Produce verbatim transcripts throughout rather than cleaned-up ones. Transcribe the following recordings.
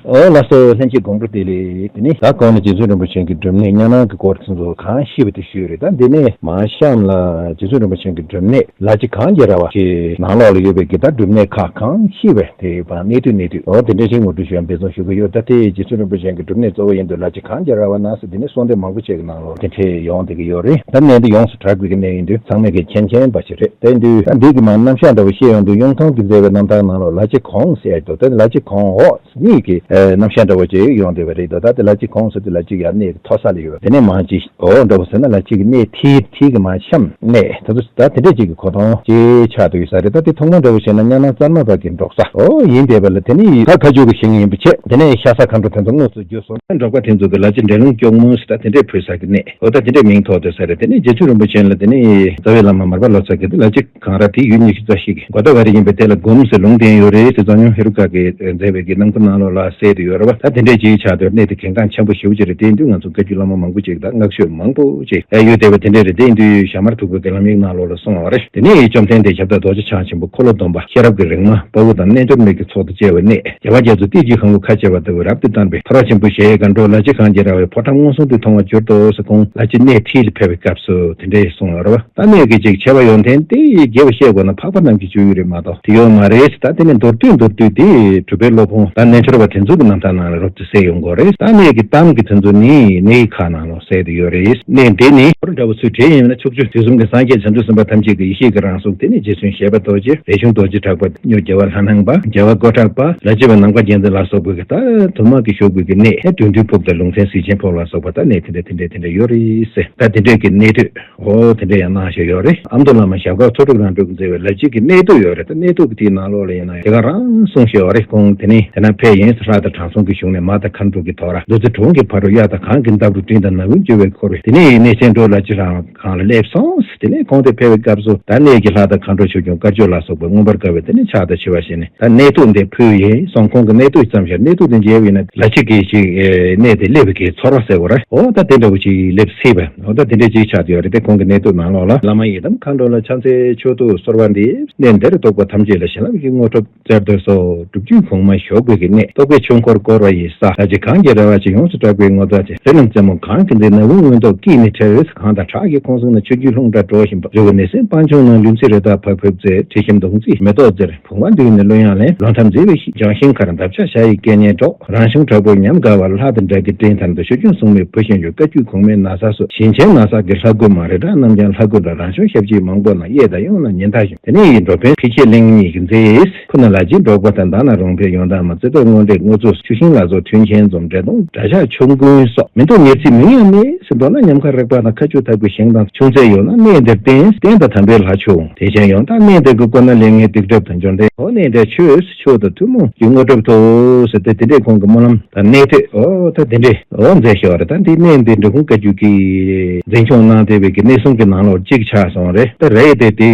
ཨོ་ལགས་སོ། ལྷན་རྒྱས་དགོངས་པ་བདེ་ལེགས། དེ་ནི་ད་གོང་ནས་རྗེ་བཙུན་རིན་པོ་ཆེ་གི་སྒྲུབ་གནས་གཉའ་ནང་གི་སྐོར་ཚུན་ཚོད་གང་ཤེས་པ་དེ་ཞུས་རེད། ད་འདི་ནས་མར་གཤམ་ལ་རྗེ་བཙུན་རིན་པོ་ཆེ་གི་སྒྲུབ་གནས་ལ་རྗེ་གངས་རྒྱལ་ར་བ་གི་ནང་ལོགས་ལ་ཡོད་པའི་གི་ད་སྒྲུབ་གནས་ཁག་གང་ཤེས་པའི་དེ་བར་གནས་དུས་གནས་དུས་ཨོ་དེ་འདྲ་ཞིག་ངོ་སྤྲོད་ཞུ་ཡང་འབད་བརྩོན་ཞུ་གི་ཡོད། ད་དེ་རྗེ་བཙུན་རིན་པོ་ཆེ་གི་སྒྲུབ་གནས་གཙོ་བོ་ཡིན་དུས་ལ་རྗེ་གངས་རྒྱལ་ར་བ་ན་ཟེར་དེ་ནི་གསོལ་འདེབས་མང་པོ་ཅིག་གི་ནང་ལོགས་དེ་འདྲས་ཡོང་བསྡད་ཀྱི་ཡོད་རེད། ད་གནས་འདི་ཡོངས་སུ་གྲགས་པའི་གི་གནས་ཡིན་དུས་ཚང་མས་གི་མཁྱེན་མཁྱེན་པ་ཞིག་རེད། དེ་ཡིན་དུས་ད་འདི་གི་མར་རྣམ་གཞག་འདྲ་བོ་བཤད་ཡོང་དུས་གཡུང་དྲུང་གིས་མཛད་པའི་རྣམ་ཐར་ནང་ལོགས་ལ་རྗེ་གོང་ཟེར་ཡ་འདུག་ད་ལ་རྗེ་གོང་འོག་གཉིས་ཀྱི་ཨེ་རྣམ་གཞག་འདྲ་བོ་ཅིག་ཡོང་བསྡད་པ་རེད་འདུག་ད་དེ་ལ་རྗེ་གོང་ཟེར་དུས་ལ་རྗེ་ཡར་གནས་ཀྱི་མཐོ་ས་ལ་ཡོད་པ་དེ་ནས་མར་ཅིག་འོ་འདྲ་བོ་ཟེར་ན་ལ་རྗེ་གི་གནས་མཐིལ་མཐིལ་གྱི་མར་གཤམ་གནས་དེ་ཚོ་ད་དེ་འདྲས་ཅིག་གི་གོ་སྟངས་ཅིག་ཆགས་བསྡད་ཡོད་ས་རེད། ད་དེ་ཐུང་མ་འདྲ་བོ་བཤད་ན་གཉའ་ནང་ཙར་མ་པ་གི་འབྲོག་ས་འོ་ཡིན་བསྡད་པ་ལ་དེ་ནས་ད་ཁ་མཆུ་གི་ཞིང་ཡིན་པ་བྱས་དེ་ནས་ཤ་ཟ་མཁའ་འགྲོ་དེ་ཚོ་དངོས་སུ་བརྒྱུད་སོང་། འབྲོག་པ་དེ་ཚོ་གི་ལ་རྗེ་འབྲས་ལུང་སྐྱོང་མོ་ཟེར་ད་དེ་འདྲས་བོད་ས་གི་གནས་འོ་ད་དེ་འདྲས་མིང་ཐོགས་བསྡད་ས་རེད། དེ་ནས་རྗེ་བཙུན་རིན་པོ་ཆེ་ལ་དེ་ནས་རྩ་བའི་བླ་མ་མར་པ་ལོ་ཙཱ་གིས་དེ་ལ་རྗེ་གངས་ར་དེ་ཡུལ་ཉི་ཤུ་རྩ་བཞི་གི་མགོ་ཟླ་བ་རི་ཡིན་པས་དེ་ལ་སྒོམ་ཟེར་ལུང་བསྟན་ཡོད་རེད་ཟེར་རྫོང་སྨྱོན་ཧེ་རུ་ཀ་གིས་མཛད་པའི་གི་རྣམ་མགུར་ནང་ལོགས་ལ་གསལ་དུ་ཡོད་རེད་བ། ད་དེ་འདྲས་ཅིག་ཆགས་དུས་གནས་དེ་གལ་འགངས་ཆེན་པོ་ཞེ་པོ་ཅིག་རེད། དེ་ཡིན་དུས་ང་ཚོ་བཀའ་བརྒྱུད་བླ་མ་མང་པོ་ཅིག་དང་བསྔགས་བརྗོད་མང་པོ་ཅིག་ཡོད་བསྡད་པ་དེ་འདྲས་རེད། དེ་ཡིན་དུས་ཞྭ་དམར་ཐུབ་པའི་གི་ལམ་ཡིག་ནང་ལོགས་ལ་གསུངས་པ་རེད། དེ་ནས་བཅོམ་ལྡན་འདས་ཞབས་བཏགས་རྡོ་རྗེ་འཆང་ཆེན་པོ་འཁོར་ལོ་སྡོམ་པ་ཤེས་རབ་ཀྱི་རིག་མ་དཔའ་བོ་དང་རྣལ་འབྱོར་མའི་གི་ཚོགས་དང་བཅས་པ་གནས་རྒྱལ་བ་རྒྱ་མཚོ་ཏིལ་གྱི་གང་བུ་ཁ་བྱེ་བ་ལྟ་བུ་རབ་ཏུ་དར་བའི་ཕ་རོལ་ཕྱིན་པོ་གཞལ་ཡས་སྒང་དྲུག་ལ་རྗེ་གངས་ཀྱི་ར་བའི་ཕོ་བྲང་མངོན་སུམ་དུ་མཐོང་བར་གྱུར་ཏོ་ཟེར་ཁོང་ལ་རྗེ་གནས་མཐིལ་ལ་ཕེབས་པའི་སྐབས་སུ་དེ་འདྲས་གསུངས་ཡོད་རེད་བ། ད་གནས་ཀྱི་ཅིག་ཆེ་བ་ཡོན་ཏན་དེ་རྒྱས་པ་བཤད་དགོས་ན་འཕགས་པ་རྣམས་ཀྱི་སྤྱོད་ཡུལ་རེད་མ་གཏོགས་དེ་ཡོད་མ་རེད། ད་དེ་ནས་མདོར་བསྡུས་མདོར་བསྡུས་དེ་གྲུབ་པའི་སློབ་དཔོན་ད་རྣལ་འབྱོར་བ་དེ་ཚོ་གི་རྣམ་ཐར་ནང་ལ་རོབ་ཏུ་གསལ་ཡོང་གི་རེད། ད་གནས་ཀྱི་གཏམ་གྱི་དོན་ཚོ་ནི་གནས་ཡིག་ཁག་ནང་ལ་གསལ་དུ་ཡོད་རེད། གནས་འདི་ནི་འཁོར་འདྲ་བོ་ཚུལ་བྲིས་ཡིན་ན་ཕྱོགས་བཅུ་དུས་གསུམ་གྱི་སངས་རྒྱས་བྱང་ཆུབ་སེམས་དཔའ་ཐམས་ཅད་ཀྱི་ཡེ་ཤེས་ཀྱི་རང་གཟུགས་དེ་ནི་རྗེ་བཙུན་བཞད་པ་རྡོ་རྗེ་རས་ཆུང་རྡོ་རྗེ་གྲགས་པ་གཉོས་རྒྱལ་བ་ལྷ་སྣང་བ་རྒྱལ་བ་སྒོ་གྲགས་པ་ལ་རྗེ་བ་ནམ་མཁའ་རྒྱལ་མཚན་ལ་སོགས་པའི་གི་ད་དུ་མ་གི་ཤོག་བུའི་གི་གནས་ཧེ་དུས་འདུལ་ཕུག་དང་ལུང་ཚན་གཟི་ཆེན་ཕོག་ལ་སོགས་པ་ད་གནས་དེ་འདྲ་དེ་འདྲ་དེ་འདྲ་ཡོད་རེད་ཟེར། ད་དེ་འདྲས་ཀྱི་གནས་དུས། ཨོ་དེ་འདྲ་ཡང་གནང་བཞག་ཡོད་རེད། ཨ་མདོ་བླ་མ་ཞབས་དཀར་ཚོ་དྲུག་རང་གྲོལ་གྱིས་མཛད་པའི་ལ་རྗེ་གི་གནས་དུས་ཡོད་རེད། ད་གནས་དུས་ཀྱི་དེའི་ནང་ལོགས་ལ་ཡིན་ན་དེ་ག་རང་གསུངས་བཞག་ཡོད་རེད། ཁོང་དེ་ནས་དེ་ན་ཕེབས་ཡིན་ཟེར། ལྷ་དང་དྲང་སྲོང་གི་གཞུང་ནས་མ་དང་མཁའ་འགྲོ་གི་དོ་ར་བདུད་རྩི་དྲོན་གྱི་ཕ་རོལ་གཡའ་དང་གངས་ཀྱི་འདབས་རུ་སྤྲིན་དང་ནག་ཁུང་རྒྱུ་བས་འཁོར་བའི་དེ་ནས་གནས་ཆེན་འགྲོ་ལ་ཅི་རང་གང་ལ་སླེབས་སོང་ཟེར། དེ་ནས་ཁོང་དེ་ཕེབས་པའི་སྐབས་སུ་ད་གནས་ཀྱི་ལྷ་དང་མཁའ་འགྲོ་ཆོས་སྐྱོང་དཀར་ཕྱོགས་ལ་སོགས་པའི་མངོན་པར་དགའ་བའི་དེ་ནས་ཕྱག་དང་མཆོད་པ་བཞེས་ནས་ད་གནས་དུས་འདི་ཕུལ་ཡིན་སོང་། ཁོང་གི་གནས་དུས་ཙམ་ཞིག་གནས་དུས་འདི་མཇལ་བ་ཡིན་ན་ལ་རྗེ་གི་ཅིག་གནས་དེ་སླེབས་པའི་གི་ཚོར་བ་ཟེར་བ་རེད། འོ་ད་དེ་འདྲ་བོ་ཅིག་སླེབས་སྲིད་པས། འོ་ད་དེ་འདྲ་ཅིག་ཆགས་ཡོད་རེད་དེ། ཁོང་གི་གནས་དུས་ནང་ལོགས་ལ་བླ་མ་ཡི་དམ་མཁའ་འགྲོ་ལ་ཕྱག་འཚལ་མཆོད་དོ་གསོལ་བ་འདེབས། གནས་འདིར་གཏོགས་པ་ཐམས་ཅད་ལ་བྱིན་རླབས་ཀྱི་དངོས་གྲུབ་སྩལ་དུ་གསོལ། སྒྲུབ་བརྒྱུད་གོང་མ་ཞུགས་པའི་གནས། རྟོགས་པའི་ཆོས་འཁོར་བསྐོར་བ་ཡི་ས། ལ་རྗེ་གངས་ཀྱི་ར་བ་ཅན་ཡོངས་སུ་གྲགས་པའི་ངོ་མཚར་ཅན། རི་རྣམས་རྩེ་མོ་གངས་ཀྱི་མཛེས། ནགས་ཀུན་མངོན་རྟོགས་སྐྱིད་ནི་བྲལ། གངས་དང་བྲག་གི་ཁོང་གསུང་ན། ཆོས་བརྒྱུད་ལྷུང་འདྲ་སྒྲོག་བཞིན་པ། རི་བོ་ནི་སེམས་སྤང་ཆུང་ན། ལུས་ཚིག་རི་དྭགས་བག་ཕེབས་མཛེས། དྲི་ཞིམ་མདོག་མཛེས་མེ་ཏོག་སེར། བུང་བ་འདུས་ནས་གླུ་དབྱངས་ལེན། ལོ་འདབ་མཛེས་པའི་ལྗང་ཤིང་ཁར། འདབ་ཆགས་ཞྭ་ཡི་སྐད་སྙན་སྒྲོག་རང་བྱུང་བྲག་ཕུག་ཉམས་དགའ་བ། ལྷ་དང་འདྲ་གི་སྤྲིན་ཐར་འདུ། ཆོས་སྐྱོང་སྲུང་མའི་བུ་ཞིག་འགྱུར། བཀའ་བརྒྱུད་གོང་མའི་ན་བཟའ་སོགས། ཞིང་ཆེན་ན་བཟའ་གི་ལྷ་སྐུ་མ། རི་བྲག་རྣམས་ཀྱང་ལྷ་སྐུ་འདྲ། རང་བྱུང་ཞབས་ཀྱིས་མང་པོ་ན། གཡས་དང་གཡོན་ལ་ཉི་ཟླ་བཞིན། དེ་ནས་ཡིན་འགྲོ་ཕན་ཕི་ཁྱི་གླིང་གཉིས་ཀྱི་མཛེས། ཁུ་ནུ་ལ་རྗེ་འབྲོག་པ་དང་། མདའ་ན་རོང་པའི་ཡོན་བདག་མ། རྩེ་ཏོག་སྔོ་འབྲས་སྔོ་ཚོགས། ཆུ་ཤིང་ལ་སོགས་དུན་ཆེན་འཛོམས། འབྲས་སྟོང་འབྲས་ཆགས་ཆོམ་རྐུན་སོགས། མི་འདུག་ཉེར་འཚེ་མིང་ཡང་མེད་ཟེར། མདོར་ན་ཉམས་དགའ་རེག་པ་དང་། ཁ་མཆུ་དག་པའི་ཞིང་དང་། ཆུང་ཚེ་ཡོད་ན་གནས་འདིར་བརྟེན། བསྟན་དང་དམ་པའི་ལྷ་མཆོག་འོང་། དེ་བཞིན་ཡང་དག་གནས་འདིར་གྱི་དགོས་ན་ལས་ངན་སྡིག་སྒྲིབ་དང་འབྱོར་ལྡན། འོ་གནས་འདིར་ཆོས་སུ་ཆོས་དང་ཐུན་མོང་གི་དངོས་གྲུབ་ཐོབ་ཟེར་ཏེ་དེ་འདྲའི་ཁོང་གི་སྨོན་ལམ་དང་གནས་དུས་འོ་ད་དེ་འདྲའི་འོ་མཛད་ཞོར་རེད། ད་འདི་གནས་འདི་འབྲི་གུང་བཀའ་བརྒྱུད་ཀྱི་འཛིན་སྐྱོང་གནང་བསྡད་པའི་གི་གནས་གསུམ་གྱི་ནང་ལོགས་གཅིག་ཆགས་སོང་རེད། ད་རེད་དེ་དེ་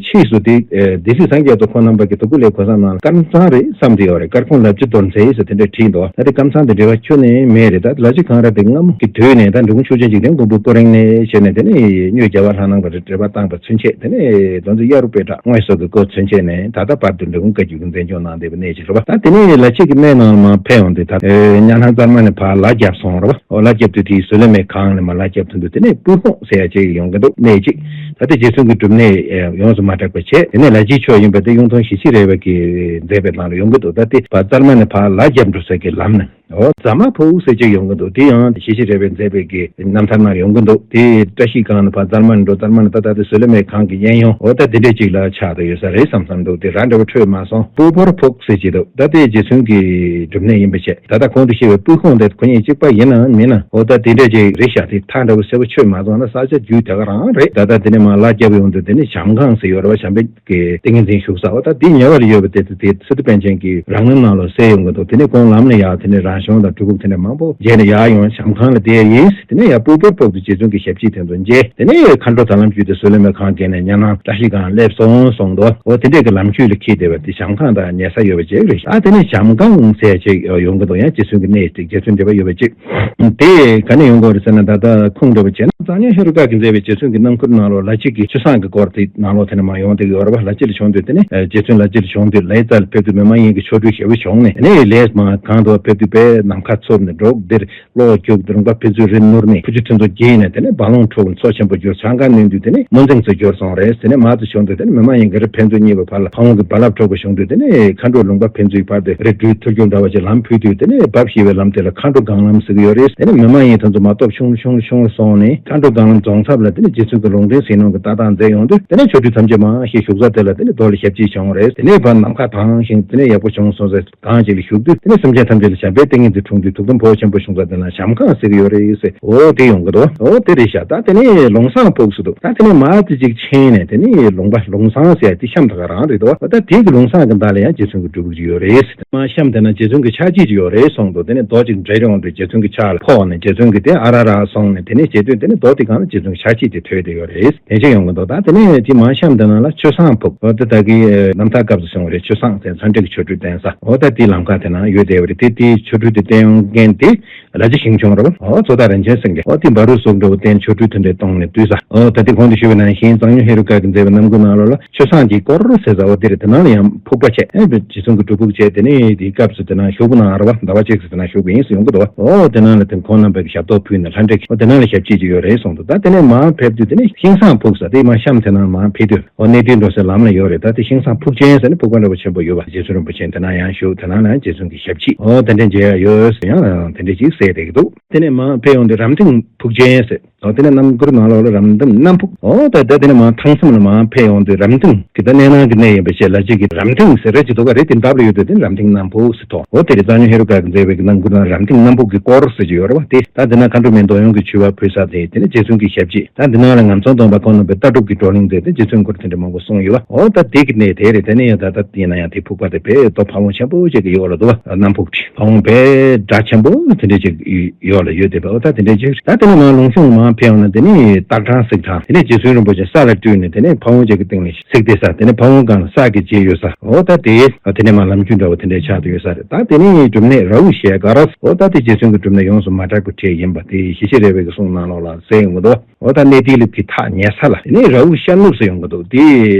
ཕྱིས་སུ་དེ་སྡེ་སྲིད་སངས་རྒྱས་ཐོག་ཁོང་རྣམ་པ་གི་ཐུགས་ཁུར་ལས་གོ་ས་ནང་ལ་དཀར་མཚང་རེད་བསམ་དེ་ཡོད་རེད། དཀར་ཁུང་ལབ་ཅི་དོར་མཛད་ཟེར་དེ་འདྲ་བྲིས་འདུག་ད་དེ་དཀར་མཚང་དེ་འབྲེལ་བ་ཁྱོན་ནས་མེད་རེད། ད་ལ་རྗེ་གངས་ར་དེ་སྔ་མོ་གི་དུས་ནས་ད་འབྲི་གུང་ཆོས་རྒྱལ་འཇིག་རྟེན་མགོན་པོ་སྐུ་རིང་ནས་བྱས་ནས་དེ་ནས་གཉོས་རྒྱལ་བ་ལྷ་སྣང་བ་རེད་འབྲེལ་བ་བཏང་པ་ཚུན་ཆད། དེ་ནས་མདོ་འཛིན་གཡའ་རུ་པའི་བྲག་དངོས་སུ་གི་སྐོར་ཚུན་ཆད་ནས་ད་ལྟ་བར་དུ་འབྲི་གུང་བཀའ་བརྒྱུད་ཀྱི་འཛིན་སྐྱོང་གནང་བསྡད་པ་གནས་ཅིག་རེད་པ། ད་དེ་ནས་ལ་རྗེ་གི་སྨན་ནང་མར་ཕེབས་ཡོང་དུས་ད་གཉའ་ནང་ཙར་མ་ནས་ཕར་ལ་རྒྱབ་སོང་རེད་པ། ཨོ་ལ་རྒྱབ་དུས་དེའི་ཟུར་ལེ་མའི་གངས་ནས་མར་ལ་རྒྱབ་ཐོན་དུས་དེ་ནས་སྤུས་ཕུང་ཟེར་ཡ་ཅིག་ཡོང་གི་འདུག་གནས་ཅིག་ད་ལྟ་རྗེ་བཙུན་གྱི་སྒྲུབ་གནས་ཡོངས་སུ་མ་གྲགས་པ་བྱས། དེ་ནས་ལ་རྗེའི་ཆོས་ཡིན་པ་དེ་གཡུང་དྲུང་ཞི་བྱེད་རས་པ་གིས་མཛད་པའི་ནང་ལ་ཡོང་གི་འདུག་ད་དེ་བར་ཙར་མ་ནས་ཕར་ལ་རྒྱབ་འགྲོ་ས་གི་ལམ་ནས་ཨོ་ཛ་མ་ཕུག་ཟེར་ཅིག་ཡོང་གི་འདུག་དེ་ཡང་ཞི་བྱེད་རས་པས་མཛད་པའི་གི་རྣམ་ཐར་ནང་ཡོང་གི་འདུག་དེ་བཀྲ་ཤིས་སྒང་ནས་ཕར་ཙར་མ་ནས་འགྲོ། ཙར་མ་ནས་ད་ལྟ་དེ་ཟུར་ལེ་མའི་གངས་ཀྱི་གཡས་གཡོན་ཨོ་ད་དེ་འདྲས་ཅིག་ལ་ཆགས་བསྡད་ཡོད་ས་རེད་བསམ་བསམ་འདུག་དེ་ར་འདྲ་བོ་འཕྲོད་མ་སོང་། སྤུ་ཕོར་ཕུག་ཟེར་ཅིག་འདུག་ད་དེ་རྗེ་བཙུན་གྱི་སྒྲུབ་གནས་ཡིན་པ་བྱས། ད་ལྟ་གོང་དུ་བཤད་པའི་སྤུས་ཕུང་དེ་ཁོ་གཉིས་གཅིག་པ་ཡིན་ནམ་མིན་ན། འོ་ད་དེ་འདྲ་ཅིག་རེད་ཤག་དེ་ཐག་འདྲ་བོ་གསལ་པོ་ཆོད་མ་སོང་ན་ས་ཆ་རྒྱུས་དེ་ག་རང་རེད། ད་ལྟ་དེ་ནས་མར་ལ་རྒྱབ་ཡོང་དུས་དེ་ནས་བྱམས་ཁང་ཟེར་ཡོད་རེད་པ། བྱམས་པའི་གི་ཏིང་ངེ་འཛིན་བཞུགས་ས། འོ་ད་དེ་ཉེ་བར་ཡོད་པ་དེ་དེ་སི་ཏུ་པཎ་ཆེན་གྱི་རང་ལམ་ནང་ལ་གསལ་ཡོང་གི་འདུག་དེ་ནས་ཁོང་ལམ་ནས་ཡར་དེ་ནས་རང་ གཞུང་དང་སྒྲུབ་ཕུག་དེ་འདྲ་མང་པོ་མཇལ་ནས་ཡར་ཡོང་། གྱམ་ཁང་ལ་བསྡད་ཡིན། དེ་ནས་ཡར་སྤུ་བེར་ཕོག་ཏུ་རྗེ་བཙུན་གྱི་ཞབས་རྗེས་དེ་ཚོ་མཇལ། དེ་ནས་མཁའ་འགྲོ་ད་ལམ་བརྒྱུད་དེ་བཟོད་གླིང་མའི་ཁང་བརྒལ་ནས་ཉ་ནང་བཀྲ་ཤིས་སྒང་སླེབས་སོང་གསུངས་འདུག་འོ་དེ་འདྲས་ཀྱི་ལམ་རྒྱུད་ལ་འཁེལ་བསྡད་པ་དེ་གྱམ་ཁང་དང་ཉལ་ས་ཡོད་པ་ཅིག་རེད། ཨ་དེ་ནས་གྱམ་ཁང་ཟེར་ཅིག་ཡོང་གི་འདུག་ཡང་རྗེ་བཙུན་གྱི་གནས་ཅིག་རྗེ་བཙུན་འབྲེལ་བ་ཡོད་པ་ཅིག་དེ་ག་ནས་ཡོང་དགོས་རེད་ཟེར་ན། ད་ལྟ་ཁུངས་འདྲ་པོ་བྱས་ན་གཙང་སྨྱོན་ཧེ་རུ་ཀ་གིས་མཛད་པའི་རྗེ་བཙུན་གྱི་རྣམ་མགུར་ནང་ལོགས་ལ་ལྕེ་གི་ཆུ་བཟང་གི་སྐོར་དེ་ནང་ལོགས་དེ་ནས་མར་ཡོང་བསྡད་ཀྱི་ཡོད་རེད་པ། ལ་ལྕེ་ལ་བྱུང་དུས་དེ་ནས་རྗེ་བཙུན་ལ་ལྕེ་ལ་བྱུང་དུས་ལའི་རྩ་ལ་ཕེབས་དུས་མི་མ་ཡིན་གྱི་ཆོ་འཕྲུལ་ཞེ་པོ་བྱུང་ནས། དེ་ནས་ལས་མར་གང་དུ་ཕེབས་དུས་དཔེ་ནམ་མཁའ་འཚུབས་ནས་འབྲོག་འདིར་གློག་རྒྱུག་དུས་ལུང་པ་ཕན་ཚུན་རེ་ནུར་ནས་ཁུ་ཆུ་ཐུན་ཚོ་འགྱེལ་ནས། དེ་ནས་རྦ་ཀློང་འཁྲུགས་ནས་མཚོ་ཆེན་པོ་གྱུར། ཆང་ཁ་ནོན་དུས་དེ་ནས་མོ་འཛིང་ཚོ་གྱུར་སོང་རེད། དེ་ནས་མར་དུ་བྱུང་དུས་དེ་ནས་མི་མ་ཡིན་གྱི་རི་ཕན་ཚུན་གཉིས་པའི་བར་ལ་ཕ་བོང་གི་རྦ་རླབས་འཁྲུགས་པ་བྱུང་དུས་དེ་ནས་མཁའ་འགྲོ་ལུང་པ་ཕན་ཚུན་བར་དུ་རི་སྦྲུལ་ཐུར་རྒྱུག་འདྲ་བ་ཅིག་ལམ་ཕུད་དུས་དེ་ནས་འབབ་ཞེས་པའི་ལམ་དེ་ལ་མཁའ་འགྲོ་སྒང་ལམ་ཟེར་གྱི་ཡོད་རེད། དེ་ནས་མི་མ་ཡིན་དེ་ཚོ་མར་སྟོབས་ཆུང་ཆུང་སོང་ནས་མཁའ་འགྲོ་སྒང་ལམ་རྫོང་ཚབ་ལ་དེ་ནས་རྗེ་བཙུན་གྱི་ལུང་བསྟན་ཟིལ་གནོན་གྱི་ལྟ་སྟངས་མཛད་ཡོང་དུས་དེ་ནས་ཆོ་འཕྲུལ་ཐམས་ཅད་མང་ཞིག་བཞུགས་ས་དེ་ལ་དེ་ནས་རྡོ་ལ་ཞབས་ཕྱི་བྱུང་རེད། དེ་ནས་ཕར་ནམ་མཁའ་དྭངས་ཤིང་དེ་ནས་ཡག་པོ་བྱུང་སོང་ཟེར། གང་ཅིག་ལ་བཞུགས་དུས་དེ་ནས་སེམས་ཅན་ཐམས་ཅད་ལ་བྱམས་པའི་ཏིང་ངེ་འཛིན་འཁྲུངས་དུས་ཐུགས་དམ་ཕོ་ཆེན་པོ་བྱུང་ས་དེ་ལ་གྱམ་ཁང་ཟེར་གྱི་ཡོད་རེད་ཟེར། འོ་དེ་ཡོང་གི་འདུག་འོ་དེ་རེད་ཤག་ད་དེ་ནས་ལུང་བཟང་ཕུག་ཟེར་འདུག་ད་དེ་ནས་མར་དེ་ཅིག་ཕྱིན་ནས་དེ་ནས་ལུང་པ་ལུང་བཟང་ཟེར་ཡ་དེ་གཤམ་དེ་ག་རང་རེད་འདུག་འོ་ད་དེ་གི་ལུང་བཟང་གི་མདའ་ལ་ཡང་རྗེ་བཙུན་གྱི་སྒྲུབ་ཕུག་ཅིག་ཡོད་རེད་ཟེར། མར་གཤམ་དེ་ན་རྗེ་བཙུན་གྱི་ཕྱག་རྗེས་ཅིག་ཡོད་རེད་གསུངས་འདུག་དེ་ནས་རྡོ་ཅིག་འདྲེ་ཡོང་དུས་རྗེ་བཙུན་གྱི་ཕྱག་ལ་ཕོག་ནས་རྗེ་བཙུན་གྱིས་དེ་ཨ་ར་ར་གསུངས་ནས་དེ་ནས་བྱེད་དུས་དེ་ནས་རྡོ་དེ་སྒང་ལ་རྗེ་བཙུན་གྱི་ཕྱག་རྗེས་དེ་ཐོན་བསྡད་ཡོད་རེད། དེ་འདྲ་ཅིག་ཡོང་གི་འདུག་ད་དེ་ནས་དེ་མར་གཤམ་དེ་ནང་ལ་ཆུ་བཟང་ཕུག་འོ་དེ་ད་གི་རྣམ་ཐར་སྐབས་སུ་བྱུང་བ་རེད། ཆུ་བཟང་ཟེར་ལྷ་འདྲེ་གི་ཆོ་འཕྲུལ་བསྟན་ས། འོ་ད་དེའི་ལམ་ཁ་དེ་ན་ཡོད་བསྡད་པ་རེད། དེ་དེའི་ཆོ་འཕྲུལ་དེ་བསྟན་ཡོང་མཁན་དེ་ལ་རྗེ་ཞིང་སྐྱོང་རེད་པ། འོ་ཙོ་བདག་རིན་ཆེན་སེང་གེ། འོ་དེ་འབའ་རུ་སོགས་འདྲ་བོ་བསྟན་ཆོ་འཕྲུལ་དེ་འདྲའི་གཏོང་ནས་བཏུལ་ས། འོ་ད་དེ་གོང་དུ་ཞུས་པ་ནང་བཞིན་གཙང་སྨྱོན་ཧེ་རུ་ཀ་གིས་མཛད་པའི་རྣམ་མགུར་ནང་ལོགས་ལ་ཆུ་བཟང་གི་སྐོར་ཟེར་ས། འོ་དེ་རེད། དེ་ནང་ལ་ཡང་ཕུག་པ་བྱས། ཨེ་རྗེ་བཙུན་གྱི་སྒྲུབ་ཕུག་བྱས། དེ་ནས་དེའི་སྐབས་སུ་དེ་ན་བཞུགས་གནང་རེད་པ། ཟླ་བ་གཅིག་ཙམ་དེ་ན་བཞུགས་པ་ཡིན་ཟེར་ཡོང་གི་འདུག་པ། འོ་དེ་ནང་ལ་དེ་ཁོང་རྣམ་པ་གི་ཞབས་ཏོག་ཕུལ་ནས་ལྷ་འདྲེ་གིས་འོ་དེ་ནང་ལ་ཞབས་ཕྱི་ཅིག་ཡོད་རེད་གསུངས་འདུག་ད་དེ་ནས་མར་ཕེབས་དུས་དེ་ནས་ཤིང་བཟང་ཕུག་ས་དེ་མར་གཤམ་དེ་ནང་མར་ཕེབས་དུས་འོ་གནས་དེ་འགྲོ་སའི་ལམ་ལ་ཡོད་རེད། ད་དེ་ཤིང་བཟང་ཕུག་ཆེན་ཟེར་ནས་ཕུག་པ་འདྲ་པོ་ཆེན་པོ་ཡོད་པ། རྗེ་བཙུན་རིན་པོ་ཆེ་དེ་ན་ཡང་བཞུགས། དེ་ནང་ལ་ཡང་རྗེ་བཙུན་གྱི་ཞབས་ཕྱི་འོ་དེ་འདྲ་མཇལ་ཡ་ཡོད་ཟེར་ཡང་དེ་འདྲ་ཅིག་གསལ་བསྡད་ཀྱི་འདུག་དེ་ནས་མར་ཕེབས་ཡོང་དུས་རམ་སྟེང་ཕུག་ཆེན་ཟེར། འོ་དེ་ནས་རྣམ་མགུར་ནང་ལོགས་ལ་རམ་སྟེང་གནམ་ཕུག་འོ་ད་ད་དེ་ནས་མར་ཐང་མཚམས་ལ་མར་ཕེབས་ཡོང་དུས་རམ་སྟེང་གི་ད་གནས་ནང་གི་གནས་ཡིན་པ་བྱས་ལ་རྗེ་གི་རམ་སྟེང་ཟེར་རེ་ཅིག་འདུག་ག་རེད། དེ་འདབས་ལ་ཡོད་དུས་དེ་རམ་སྟེང་གནམ་ཕུག་ཟེར་ཐོགས། འོ་དེ་རེད། གཙང་སྨྱོན་ཧེ་རུ་ཀ་གིས་མཛད་པའི་གི་རྣམ་མགུར་ནང་རམ་སྟེང་གནམ་ཕུག་གི་སྐོར་ཟེར་གྱི་ཡོད་རེད་པ། དེ་ད་དེ་ན་མཁའ་འགྲོ་མའི་འདོད་ཡོན་གྱི་མཆོད་པ་ཕུལ་ས་དེ། དེ་ནས་རྗེ་བཙུན་གྱི་ཞབས་རྗེས། ད་འདི་ནང་ལ་ངམ་ཚང་སྟོན་པ་ཁོང་རྣམ་པས་ལྟ་གྲུབ་ཀྱི་བགྲོ་གླེང་མཛད་དེ་རྗེ་བཙུན་སྐོར་དེ་འདྲ་མང་པོ་གསུངས་ཡོད་པ། འོ་ད་དེ་གི་གནས་དེ་རེད། དེ་ནས་ཡང་ད་ལྟ་ཡིན་ན་ཡང་དེ་ཕུག་པ་དེ་དཔེ་རྡོ་ཕ་བོང་ཆེན་པོ་ཅིག་གི་འོག་ལ་འདུག་པ། གནམ་ཕུག་དེ་ཕ་བོང་དཔེ་སྒྲ་ཆེན་པོ་དེ་འདྲ་ཅིག་འོག་ལ་ཡོད་བསྡད་པ། འོ་ད་དེ་འདྲ་ཅིག་ད་དེ་ནས་མར་ལུང་གཤོང་མར་ཕེབས་ཡོང་ན་དེ་ནས་སྟག་འཕྲང་གཟིག་འཕྲང་། དེ་ནས་རྗེ་བཙུན་རིན་པོ་ཆེ་ས་ལ་སྤྲུལ་ནས་དེ་ནས་ཕ་བོང་ཅིག་གི་སྟེང་ལ་གཟིགས་བསྡད་ས། དེ་ནས་ཕ་བོང་སྒང་ལ་གསེར་གྱི་རྗེས་ཡོད་ས། འོ་ད་དེ་དེ་ནས་མར་ལམ་རྒྱུད་འདྲ་བོ་དེ་འདྲ་ཆགས་བསྡད་ཡོད་ས་རེད། ད་དེ་ནས་སྒྲུབ་གནས་རཱ་ཧུ་ཞལ་དཀར། འོ་ད་དེ་རྗེ་བཙུན་གྱི་སྒྲུབ་གནས་ཡོངས་སུ་མ་གྲགས་པའི་གྲས་ཡིན་པ་དེ་ཞི་བྱེད་རས་པའི་གི་གསུང་ནང་ལོགས་ལ་གསལ་ཡོང་གི་འདུག་འོ་ད་གནས་ཐིག་ལེ་གི་ཐག་ཉེ་ས་ལ་དེ་ནས་རཱ་ཧུ་ཤར་ནུབ་ཟེར་ཡོང་གི་འདུག་དེ་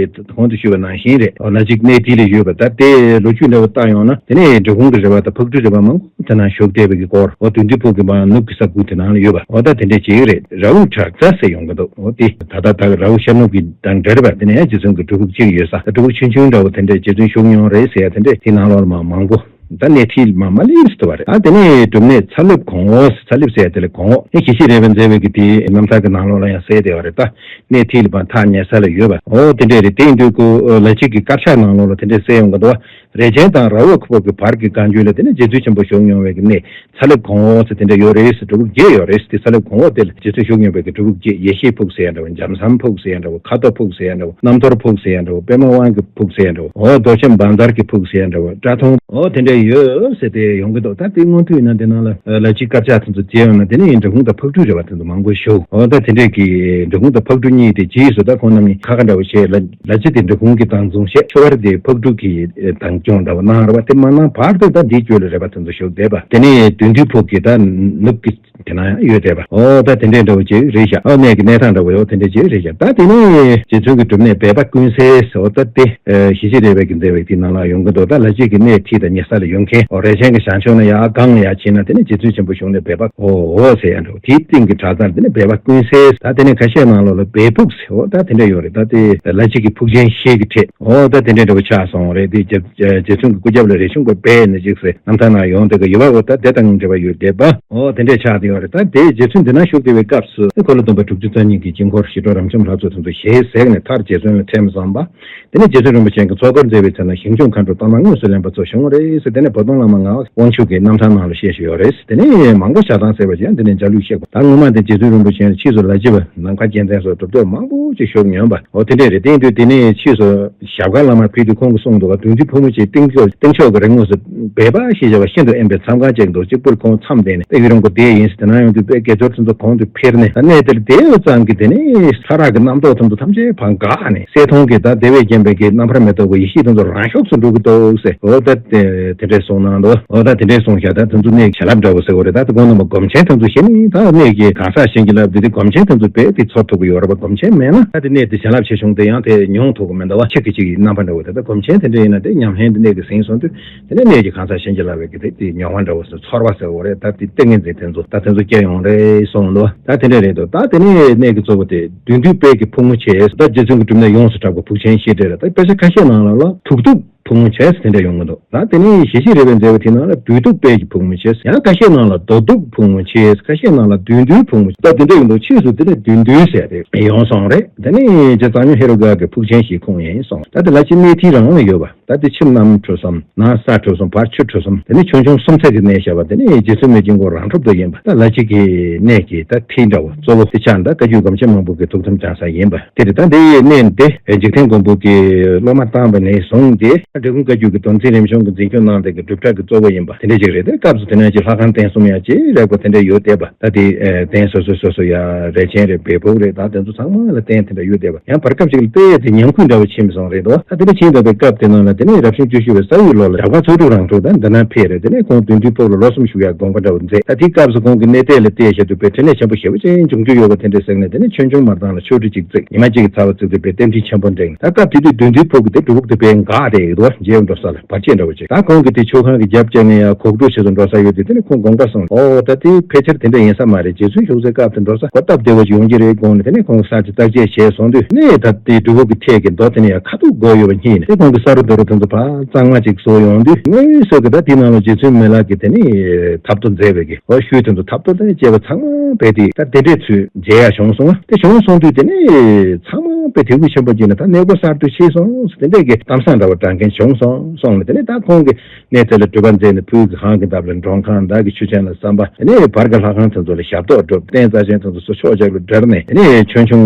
གོང་དུ་ཞུས་པ་ནང་བཞིན་རེད། འོ་ལ་ཅིག་གནས་ཐིག་ལེ་ཡོད་པ། ད་དེ་ལོ་རྒྱུས་འདྲ་བོ་བལྟ་ཡོང་ན་དེ་ནས་འབྲི་གུང་གི་རས་པ་དང་ཕག་གྲུའི་རས་པ་མང་པོ་དེ་ན་བཞུགས་བསྡད་པའི་གི་སྐོར། འོ་བདུད་འདུལ་ཕུག་གི་མར་ནུབ་ཀྱི་ས་ཁུལ་དེ་ནང་ལ་ཡོད་པ། འོ་ད་དེ་འདྲ་ཅིག་རེད། རཱ་ཧུ་བྲག་རྩ་ཟེར་ཡོང་གི་འདུག་འོ་དེ་ད་ལྟ་ད་རཱ་ཧུ་ཤར་ནུབ་ཀྱི་དང་འབྲེལ་བ་དེ་ནས་ཡང་རྗེ་བཙུན་གྱི་སྒྲུབ་ཕུག་ཅིག་ཡོད་ས། སྒྲུབ་ཕུག་ཆུང་ཆུང་འདྲ་བོ་དེ་འདྲས་རྗེ་བཙུན་བཞུགས་མྱོང་རེད་ཟེར་ཡ་དེ་འདྲས་དེ་ནང་ལོགས་ལ་མར་མང་པོ། ད་གནས་ཐིག་མ་མ་ལེབ་སུ་བ་རེད། ཨ་དེ་ནས་སྒྲུབ་གནས་ཚ་ལེབ་གོང་འོག་ཚ་ལེབ་ཟེར་ཡ་དེ་ལས་གོང་འོག་ནི་ཞི་བྱེད་རས་པས་མཛད་པའི་གི་དེའི་རྣམ་ཐར་གྱི་ནང་ལོགས་ལ་ཡང་གསལ་བསྡད་པ་རེད། ད་གནས་ཐིག་ལེ་བ་ཐག་ཉེ་ས་ལ་ཡོད་པ། འོ་དེ་འདྲས་རེད། དེ་ཡིན་དུས་ཀོ་ལ་ཅིག་གི་དཀར་ཆག་ནང་ལོགས་ལ་དེ་འདྲས་གསལ་ཡོང་གི་འདུག་བ། རས་ཆེན་དང་ར་བོ་ཁ་ཕོག་གི་བར་གྱི་བཀའ་འགྱུར་ལ་དེ་ནས་རྗེ་བཙུན་ཆེན་པོ་བཞུགས་མྱོང་བའི་གི་གནས་ཚ་ལེབ་གོང་འོག་ཟེར་དེ་འདྲ་ཡོད་རེད་ཟེར། སྒྲུབ་ཕུག་བརྒྱད་ཡོད་རེད་ཟེར། དེ་ཚ་ལེབ་གོང་འོག་དེ་ལ་རྗེ་བཙུན་བཞུགས་མྱོང་བའི་གི་སྒྲུབ་ཕུག་བརྒྱད། ཡེ་ཤེས་ཕུག་ཟེར་ཡ་འདྲ་བོ། འཇམ་བསམ་ཕུག་ཟེར་ཡ་འདྲ་བོ། ཁ་དོག་ཕུག་ཟེར་ཡ་འདྲ་བོ། རྣམ་རྟོག་ཕུག་ཟེར་ཡ་འདྲ་བོ། པདྨ་དབང་གི་ཕུག་ཟེར་ཡ་འདྲ་བོ། འོ་རྡོ་ཆེན་བང་མཛོད་ཀྱི་ཕུག་ཟེར་ཡ་འདྲ་བོ། སྐྲ་མཐོང་། འོ་དེ་འདྲ་ཡོད་ཟེར་དེ་ཡོང་གི་འདུག་ད་དེ་སྔོན་དུས་ཡིན་ན་དེ་ནང་ལ་ལ་ཅིག་དཀར་ཆག་དེ་ཚོ་མཇལ་ཡོང་ན་དེ་ནས་ཡིན་འབྲི་གུང་དང་ཕག་གྲུའི་རས་པ་དེ་ཚོ་མང་པོ་བཞུགས། འོ་ད་དེ་འདྲས་ཀྱི་འབྲི་གུང་དང་ཕག་གྲུ་གཉིས་དེ་རྗེས་སུ་ད་ཁོང་རྣམ་གཉིས་ཁ་ཁ་འདྲ་བོ་བྱས་ལ་ལ་ཅིག་དེ་འབྲི་གུང་གི་བཏང་བཟུང་བྱས། ཆོས་པར་དེ་ཕག་གྲུ་གི་བཏང་སྐྱོང་འདྲ་བོ་གནང་ར་བ། དེ་མ་གནང་བར་དུ་ད་འདིའི་རྒྱུད་ལ་རས་པ་དེ་ཚོ་བཞུགས་བསྡད་པ། དེ་ནས་བདུད་འདུལ་ཕུག་གི་ད་ནུབ་ཀྱི་དེ་ན་ཡང་ཡོད་བསྡད་པ། འོ་ད་དེ་འདྲས་འདྲ་བོ་ཅིག་རེད་ཤག་འོ་གནས་ཀྱི་གནས་སྟངས་འདྲ་བོ་ཡོད་དེ་འདྲས་ཅིག་རེད་ཤག་ད་དེ་ནས་རྗེ་བཙུན་གྱི་སྒྲུབ་གནས་སྦས་པ་ཀུན་གསལ་ཟེར། འོ་ད་དེ་ཞི་བྱེད་རས་པས་ཀྱིས་མཛད་པའི་དེ་ནང་ལ་ཡོང་གི་འདུག་ད་ལ་ཅིག་གི་གནས་ཐིག་དང་ཉེ་ས་ལ་ཡོད་མཁན། འོ་རས་ཆེན་གྱི་བྱང་ཕྱོགས་ན་ཡར་སྒང་ལ་ཡར་ཕྱིན་ན་དེ་ནས་རྗེ་བཙུན་ཆེན་པོ་བཞུགས་གནས་སྦས་པ་འོ་འོ་ཟེར་ཡ་འདྲ་བོ། དེའི་སྟེང་གི་བྲག་རྩར་དེ་ནས་སྦས་པ་ཀུན་གསལ། ད་དེ་ནས་ཁ་ཤས་ནང་ལོགས་ལ་སྦས་ཕུག་ཟེར། འོ་ད་དེ་འདྲ་ཡོད་རེད། ད་དེ་ལ་ཅིག་གི་ཕུག་ཆེན་ཞིག་གི་གྲས། འོ་ད་དེ་འདྲ་འདྲ་བོ་ཆགས་སོང་རེད། དེ་རྗེ་རྗེ་བཙུན་གྱི་སྐུ་རྒྱབ་ལ་རས་ཆུང་པ་སྦས་ནས་ཅིག་ཟེར་རྣམ་ཐར་ནང་ཡོང་བསྡད་ཀྱི་ཡོད་པ། འོ་ད་དེ་དང་འབྲེལ་བ་ཡོད་བསྡད་པ། འོ་དེ་འདྲས་ཆགས་ཏེ། ཡོད་རེད། ད་དེའི་རྗེ་བཙུན་འདི་ན་བཞུགས་བསྡད་པའི་སྐབས་སུ་འཁོར་ལོ་སྡོམ་པ་དྲུག་ཅུ་རྩ་གཉིས་ཀྱི་དཀྱིལ་འཁོར་ཞི་ཁྲོ་རབ་འབྱམས་ལྷ་ཚོགས་དེ་ཚོ་ཞལ་གཟིགས་ནས་མཐར་རྗེ་བཙུན་ལ་ཐིམ་སོང་བ། དེ་ནས་རྗེ་བཙུན་རིན་པོ་ཆེ་གིས་ཚོགས་འཁོར་མཛད་པའི་ཚེ་ན་ཞིང་སྐྱོང་མཁའ་འགྲོ་གཏོར་མ་དངོས་སུ་ལེན་པ་ཚོ་བྱུང་བ་རེད་ཟེར། དེ་ནས་བོ་དོང་བླ་མ་ངག་དབང་ཕྱུག་གི་རྣམ་ཐར་ནང་ལ་བཤད་བཞིན་ཡོད་རེད། དེ་ནས་མང་པོ་བྱ་བཏང་ཟེར་བ་ཅིག་ཡང་དེ་ནས་འཇའ་ལུས་གཤེགས་པ། ད་སྔོན་མ་དེ་རྗེ་བཙུན་རིན་པོ་ཆེ་ཕྱིས་སུ་ལ་བྱེ་བ་ནམ་མཁའ་རྒྱལ་མཚན་སོགས་གྲུབ་ཐོབ་མང་པོ་ཅིག་བཞུགས་མྱོང་བ། འོ་དེ་འདྲས་རེད། དེ་ཡིན་དུས་དེ་ནས་ཕྱིས་སུ་ཞབས་དཀར་བླ་མ་ཕེབས་དུས་ཁོང་གིས་གསུངས་འདུག་ག་བདུད་འདུལ་ཕུག་མོ་ཆེའི་སྟེང་ཕྱོགས་སྟེང་ཕྱོགས་ཀྱི་རི་ངོས་སུ་སྦལ་པ་ཞེས་བྱ་བ་ཤིན་ཏུ་དབེན་པའི་མཚམས་ཁང་ཅིག་འདུག་གཅིག་པུར་ཁོང་མཚམས་བསྡད་ནས་ཨེ་ཡུལ་རང་མགོ་བསྡད་ཡིན་ཟེར། དེ་ན་ཡོང་དུས་དཔེ་དགེ་སྦྱོར་དེ་ཚོ་གོང་དུ་འཕེལ་ནས་ད་གནས་དེར་བསྡད་ཡོད་ཙང་གི་དེ་ནས་ས་རག་གི་རྣམ་རྟོག་དེ་ཚོ་ཐམས་ཅད་ཕར་འགག་ནས་གསལ་མཐོང་གི་ད་བདེ་བས་བརྒྱན་པའི་གི་རྣམ་པར་མི་རྟོག་པའི་ཡེ་ཤེས་དེ་ཚོ་རང་ཤུགས་སུ་འགྲོ་གི་འདུག་ཟེར། འོ་ད་དེ་དེ་འདྲས་གསུངས་གནང་འདུག་འོ་ད་དེ་འདྲས་གསུངས་བཞག་ད་དེ་ཚོ་གནས་ཀྱི་བྱིན་རླབས་འདྲ་བོ་ཟེར་བ་རེད། ད་དེ་གོང་རྣམ་པ་སྒོམ་ཆེན་དེ་ཚོ་ཞེ་ནས་ད་གནས་ཀྱི་གང་ཟག་གཞན་གྱི་རླབས་དེ་དེ་སྒོམ་ཆེན་དེ་ཚོ་རྦད་དེ་ཚོར་ཐུབ་ཀྱི་ཡོད་རེད་པ། སྒོམ་ཆེན་མེད་ན་ད་དེ་གནས་དེ་བྱིན་རླབས་ཆེ་ཆུང་དེ་ཡང་དེ་མྱོང་ཐུབ་ཀྱི་མེད་འདུག་བ། ཁྱེད་ཀྱི་ཅིག་གི་རྣམ་པ་འདྲ་བོ་དེ་ད་སྒོམ་ཆེན་དེ་འདྲ་ཡིན་ན་དེ་ཉམས་ལེན་དེ་གནས་ཀྱི་ཟིན་སོང་དུས། དེ་ནས་གནས་ཀྱི་གང་ཟག་གཞན་གྱི་ལབ་པའི་གི་དེ་དེ་མྱོང་བ་འདྲ་བོ་ཟེར། ཚོར་བ་ཟེར་བ་རེད། ད་དེ་ཏིང་ངེ་འཛིན་དེ་ཚོ་ད་དེ་ཚོ་སྐྱེ་ཡོང་རེད་གསུངས་འདུག་ད་དེ་འདྲ་རེད་འདུག་ད་དེ་ནས་གནས་ཀྱི་གཙོ་བོ་དེ་བདུད་འདུལ་དཔལ་གྱི་ཕུག་མོ་ཆེ། ད་རྗེ་བཙུན་གྱི་སྒྲུབ་གནས་ཡོངས་སུ་གྲགས་པ་ཕུག་ཆེན་ཞེས་བྲིས་རེད། ད་དཔེ་ཆ་ཁ་ཤས་ནང་ལ་ལ་དུག་གདུགས་ཕུག་མོ་ཆེ་ཟེར་དེ་འདྲ་ཡོང་གི་འདུག་ད་དེ་ནས་ཞེ་ཤེས་རས་པས་མཛད་པའི་དེ་ནང་ལ་བདུད་གདུགས་དཔལ་གྱི་ཕུག་མོ་ཆེ། ཡང་ཁ་ཤས་ནང་ལ་རྡོ་གདུགས་ཕུག་མོ་ཆེ། ཁ་ཤས་ནང་ལ་བདུད་འདུལ་ཕུག་མོ་ཆེ། ད་དེ་འདྲ་ཡོང་དུས་ཕྱིས་སུ་དེ་ནས་བདུད་འདུལ་ཟེར་དེ་ཡོང་སོང་རེད། དེ་ནས་རྗེ་གཙང་སྨྱོན་ཧེ་རུ་ཀ་གི་ཕུག་ཆེན་ཞེས་ཁུངས་ཡིན་གསུངས། ད་དེ་ལ་ཕྱི་གནས་མཐིལ་རང་ལ་ཡོད་པ། ད་དེ་ཕྱི་གནམ་གྲུ་གསུམ། ནང་ས་གྲུ་གསུམ། བར་ཆུ་གྲུ་གསུམ། དེ་ནས་ཆོས་འབྱུང་གསུམ་ཚན་གྱི་གནས་བཞག་པ། དེ་ནས་རྗེ་བཙུན་མའི་དཀྱིལ་འཁོར་རང་གྲུབ་ཏུ་ཡིན་པ། ད་ལ་ཕྱི་གི་གནས་ཀྱི་ད་མཐིལ་འདྲ་བོ་གཙོ་བོ་དེ་ཆགས། ད་བཀའ་བརྒྱུད་སྒོམ་ཆེན་མང་པོ་གི་ཐུགས་དམ་བཅའ་ས་ཡིན་པ། དེ་རེད། ད་འདི་ཡི་གནས་འདི་འཇིག་རྟེན་མགོན་པོ་གི་སློབ་མ་བཏང་བ་ནས་བཟུང་སྟེ་འབྲི་གུང་བཀའ་བརྒྱུད་ཀྱི་མདོ་འཛིན་རིམ་བྱོན་གྱི་འཛིན་སྐྱོང་གནང་སྟེ་གི་གྲུབ་མཐའ་གི་གཙོ་བོ་ཡིན་པ་དེ་འདྲ་ཅིག་རེད། དེ་སྐབས་སུ་དེ་ནས་ཀྱི་ལྷ་ཁང་རྟེན་གསུམ་ཡང་ཅིག་རེག་པ་དེ་འདྲ་ཡོད་བསྡད་པ། ད་དེ་རྟེན་སོ་སོ་སོ་སོ་ཡང་རས་ཆེན་རེད། སྦས་ཕུག་རེད། ད་དེ་ཚོ་ཚང་མ་ལ་རྟེན་དེ་འདྲ་ཡོད་བསྡད་པ། ཡང་བར་སྐབས་ཅིག་ལ་དཔེ་དེ་ཉམས་ཁུལ་འདྲ་བོ་ཕྱིན་སོང་རེད་དོ། ད་དེ་འདྲ་ཕྱིན་བསྡད་པའི་སྐབས་དེ་ནང་ལ་དེ་ནས་རབ་བྱུང་བཅུ་བཞི་པའི་ས་ཡོས་ལོ་ལ་ཞབས་དཀར་ཚོགས་དྲུག་རང་གྲོལ་དང་འདི་ན་ཕེབས་རེད། དེ་ནས་ཁོང་བདུད་འདུལ་ཕུག་ལ་ལོ་གསུམ་བཞུགས་ཡག་དགོངས་པ་འདྲ་བོ་མཛད། ད་དེའི་སྐབས་སུ་ཁོང་གི་གནས་བརྟན་ལ་བལྟས་བཞག་དུས་དཔེ་འཕྲིན་ལས་ཆེན་པོ་ཞེ་པོ་ཅིག་འབྱུང་རྒྱུ་ཡོད་པ་དེ་འདྲ་གསན་ནས། དེ་ནས་ཆོས་འབྱུང་མར་ཐང་ལ་ཆོས་ཁྲི་གཅིག་བརྩིགས། ཉི་མ་གཅིག་གི་ཚར་བ་བརྩིགས་ཏེ་དཔེ་རྟེན་འབྲེལ་ཆེན་པོ་འགྲིག། ད་སྐབས་དེ་དུས་བདུད་འདུལ་ཕུག་གི་དེ་སྒྲུབ་ཕུག་དེ་དཔེ་འགག་རེད་དོ། མཇལ་འགྲོ་ས་ལ་བར་ཆད་འདྲ་བོ་ཅིག་ད་ཁོང་གིས་དེ་ཆོས་ཁང་གི་རྒྱབ་བཅག་ནས་ཡང་གོག་སྒྲུབ་བྱེད་དུ་འགྲོ་ས་ཡོད་དུས། དེ་ནས་ཁོང་དགོངས་པ་སོང་། ཨོ་ད་དེ་ཕལ་ཆེར་དེ་འདྲ་ཡིན་ས་མ་རེད། རྗེ་བཙུན་བཞུགས་སའི་སྐབས་དེ་འགྲོ་ས་གོ་སྟབས་བདེ་བོ་ཅིག་ཡོང་གི་རེད་དགོངས་ནས། དེ་ནས་ཁོང་གིས་ས་ཆ་བརྟག་དཔྱད་བྱས་སོང་དུས་ནས་ད་དེ་སྒྲུབ་ཕུག་གི་ཐད་ཀྱི་མདོ་དེ་ནས་ཡང་ཁ་ཐུག་སྒོ་ཡོད་པ་རྙེད་ནས། དེ་ཁོང་གིས་ས་རུ་རྡོ་རུ་དེ་ཚོ་ཕར་གཙང་མ་ཅིག་བཟོ་ཡོང་དུས་དངོས་སུ་གི་ད་དེ་ནང་ལ་རྗེ་བཙུན་མི་ལ་གི་དེ་ནས་ཐབ་ཏོ་མཛད་པའི་གི་ཨོ་ཤུལ་དེ་ཚོ་ཐབ་ཏོ་དེ་ནས་བཅས་པ་ཚང་མ་དཔེ་དེ་ད་དེ་འདྲས་ཚུལ་མཇལ་ཡག་བྱུང་སོང་། དེ་བྱུང་སོང་དུས་དེ་ནས་ཚང་མ་དཔེ་དད་གུས་ཆེན་པོ་བྱས་ནས་ད་གནས་སྒོ་གསར་དུ་ཕྱེས་སོང་ཟེར་དེ་འདྲས་ཀྱི་གཏམ་བཟང་འདྲ་བོ་བསྒྲགས་མཁན་བྱུང་སོང་སོང་ནས། དེ་ནས་ད་ཁོང་གི་གནས་དེ་ལ་སྒྲུབ་པ་མཛད་ནས་ཕུག་གི་ཁང་གི་འདབས་ལ་མགྲོན་ཁང་བདག་གི་ཆུ་ཆེན་ལ་བསམ་པ། དེ་ནས་བར་གྱི་ལྷ་ཁང་དེ་ཚོ་ལ་ཞབས་ཏོག་སྒྲུབ། རྟེན་རྩ་ཆེན་དེ་ཚོ་སོ་ཕྱོགས་བཅུ་ལ་བསྒྲལ་ནས། དེ་ནས་ཆོས་འབྱུང་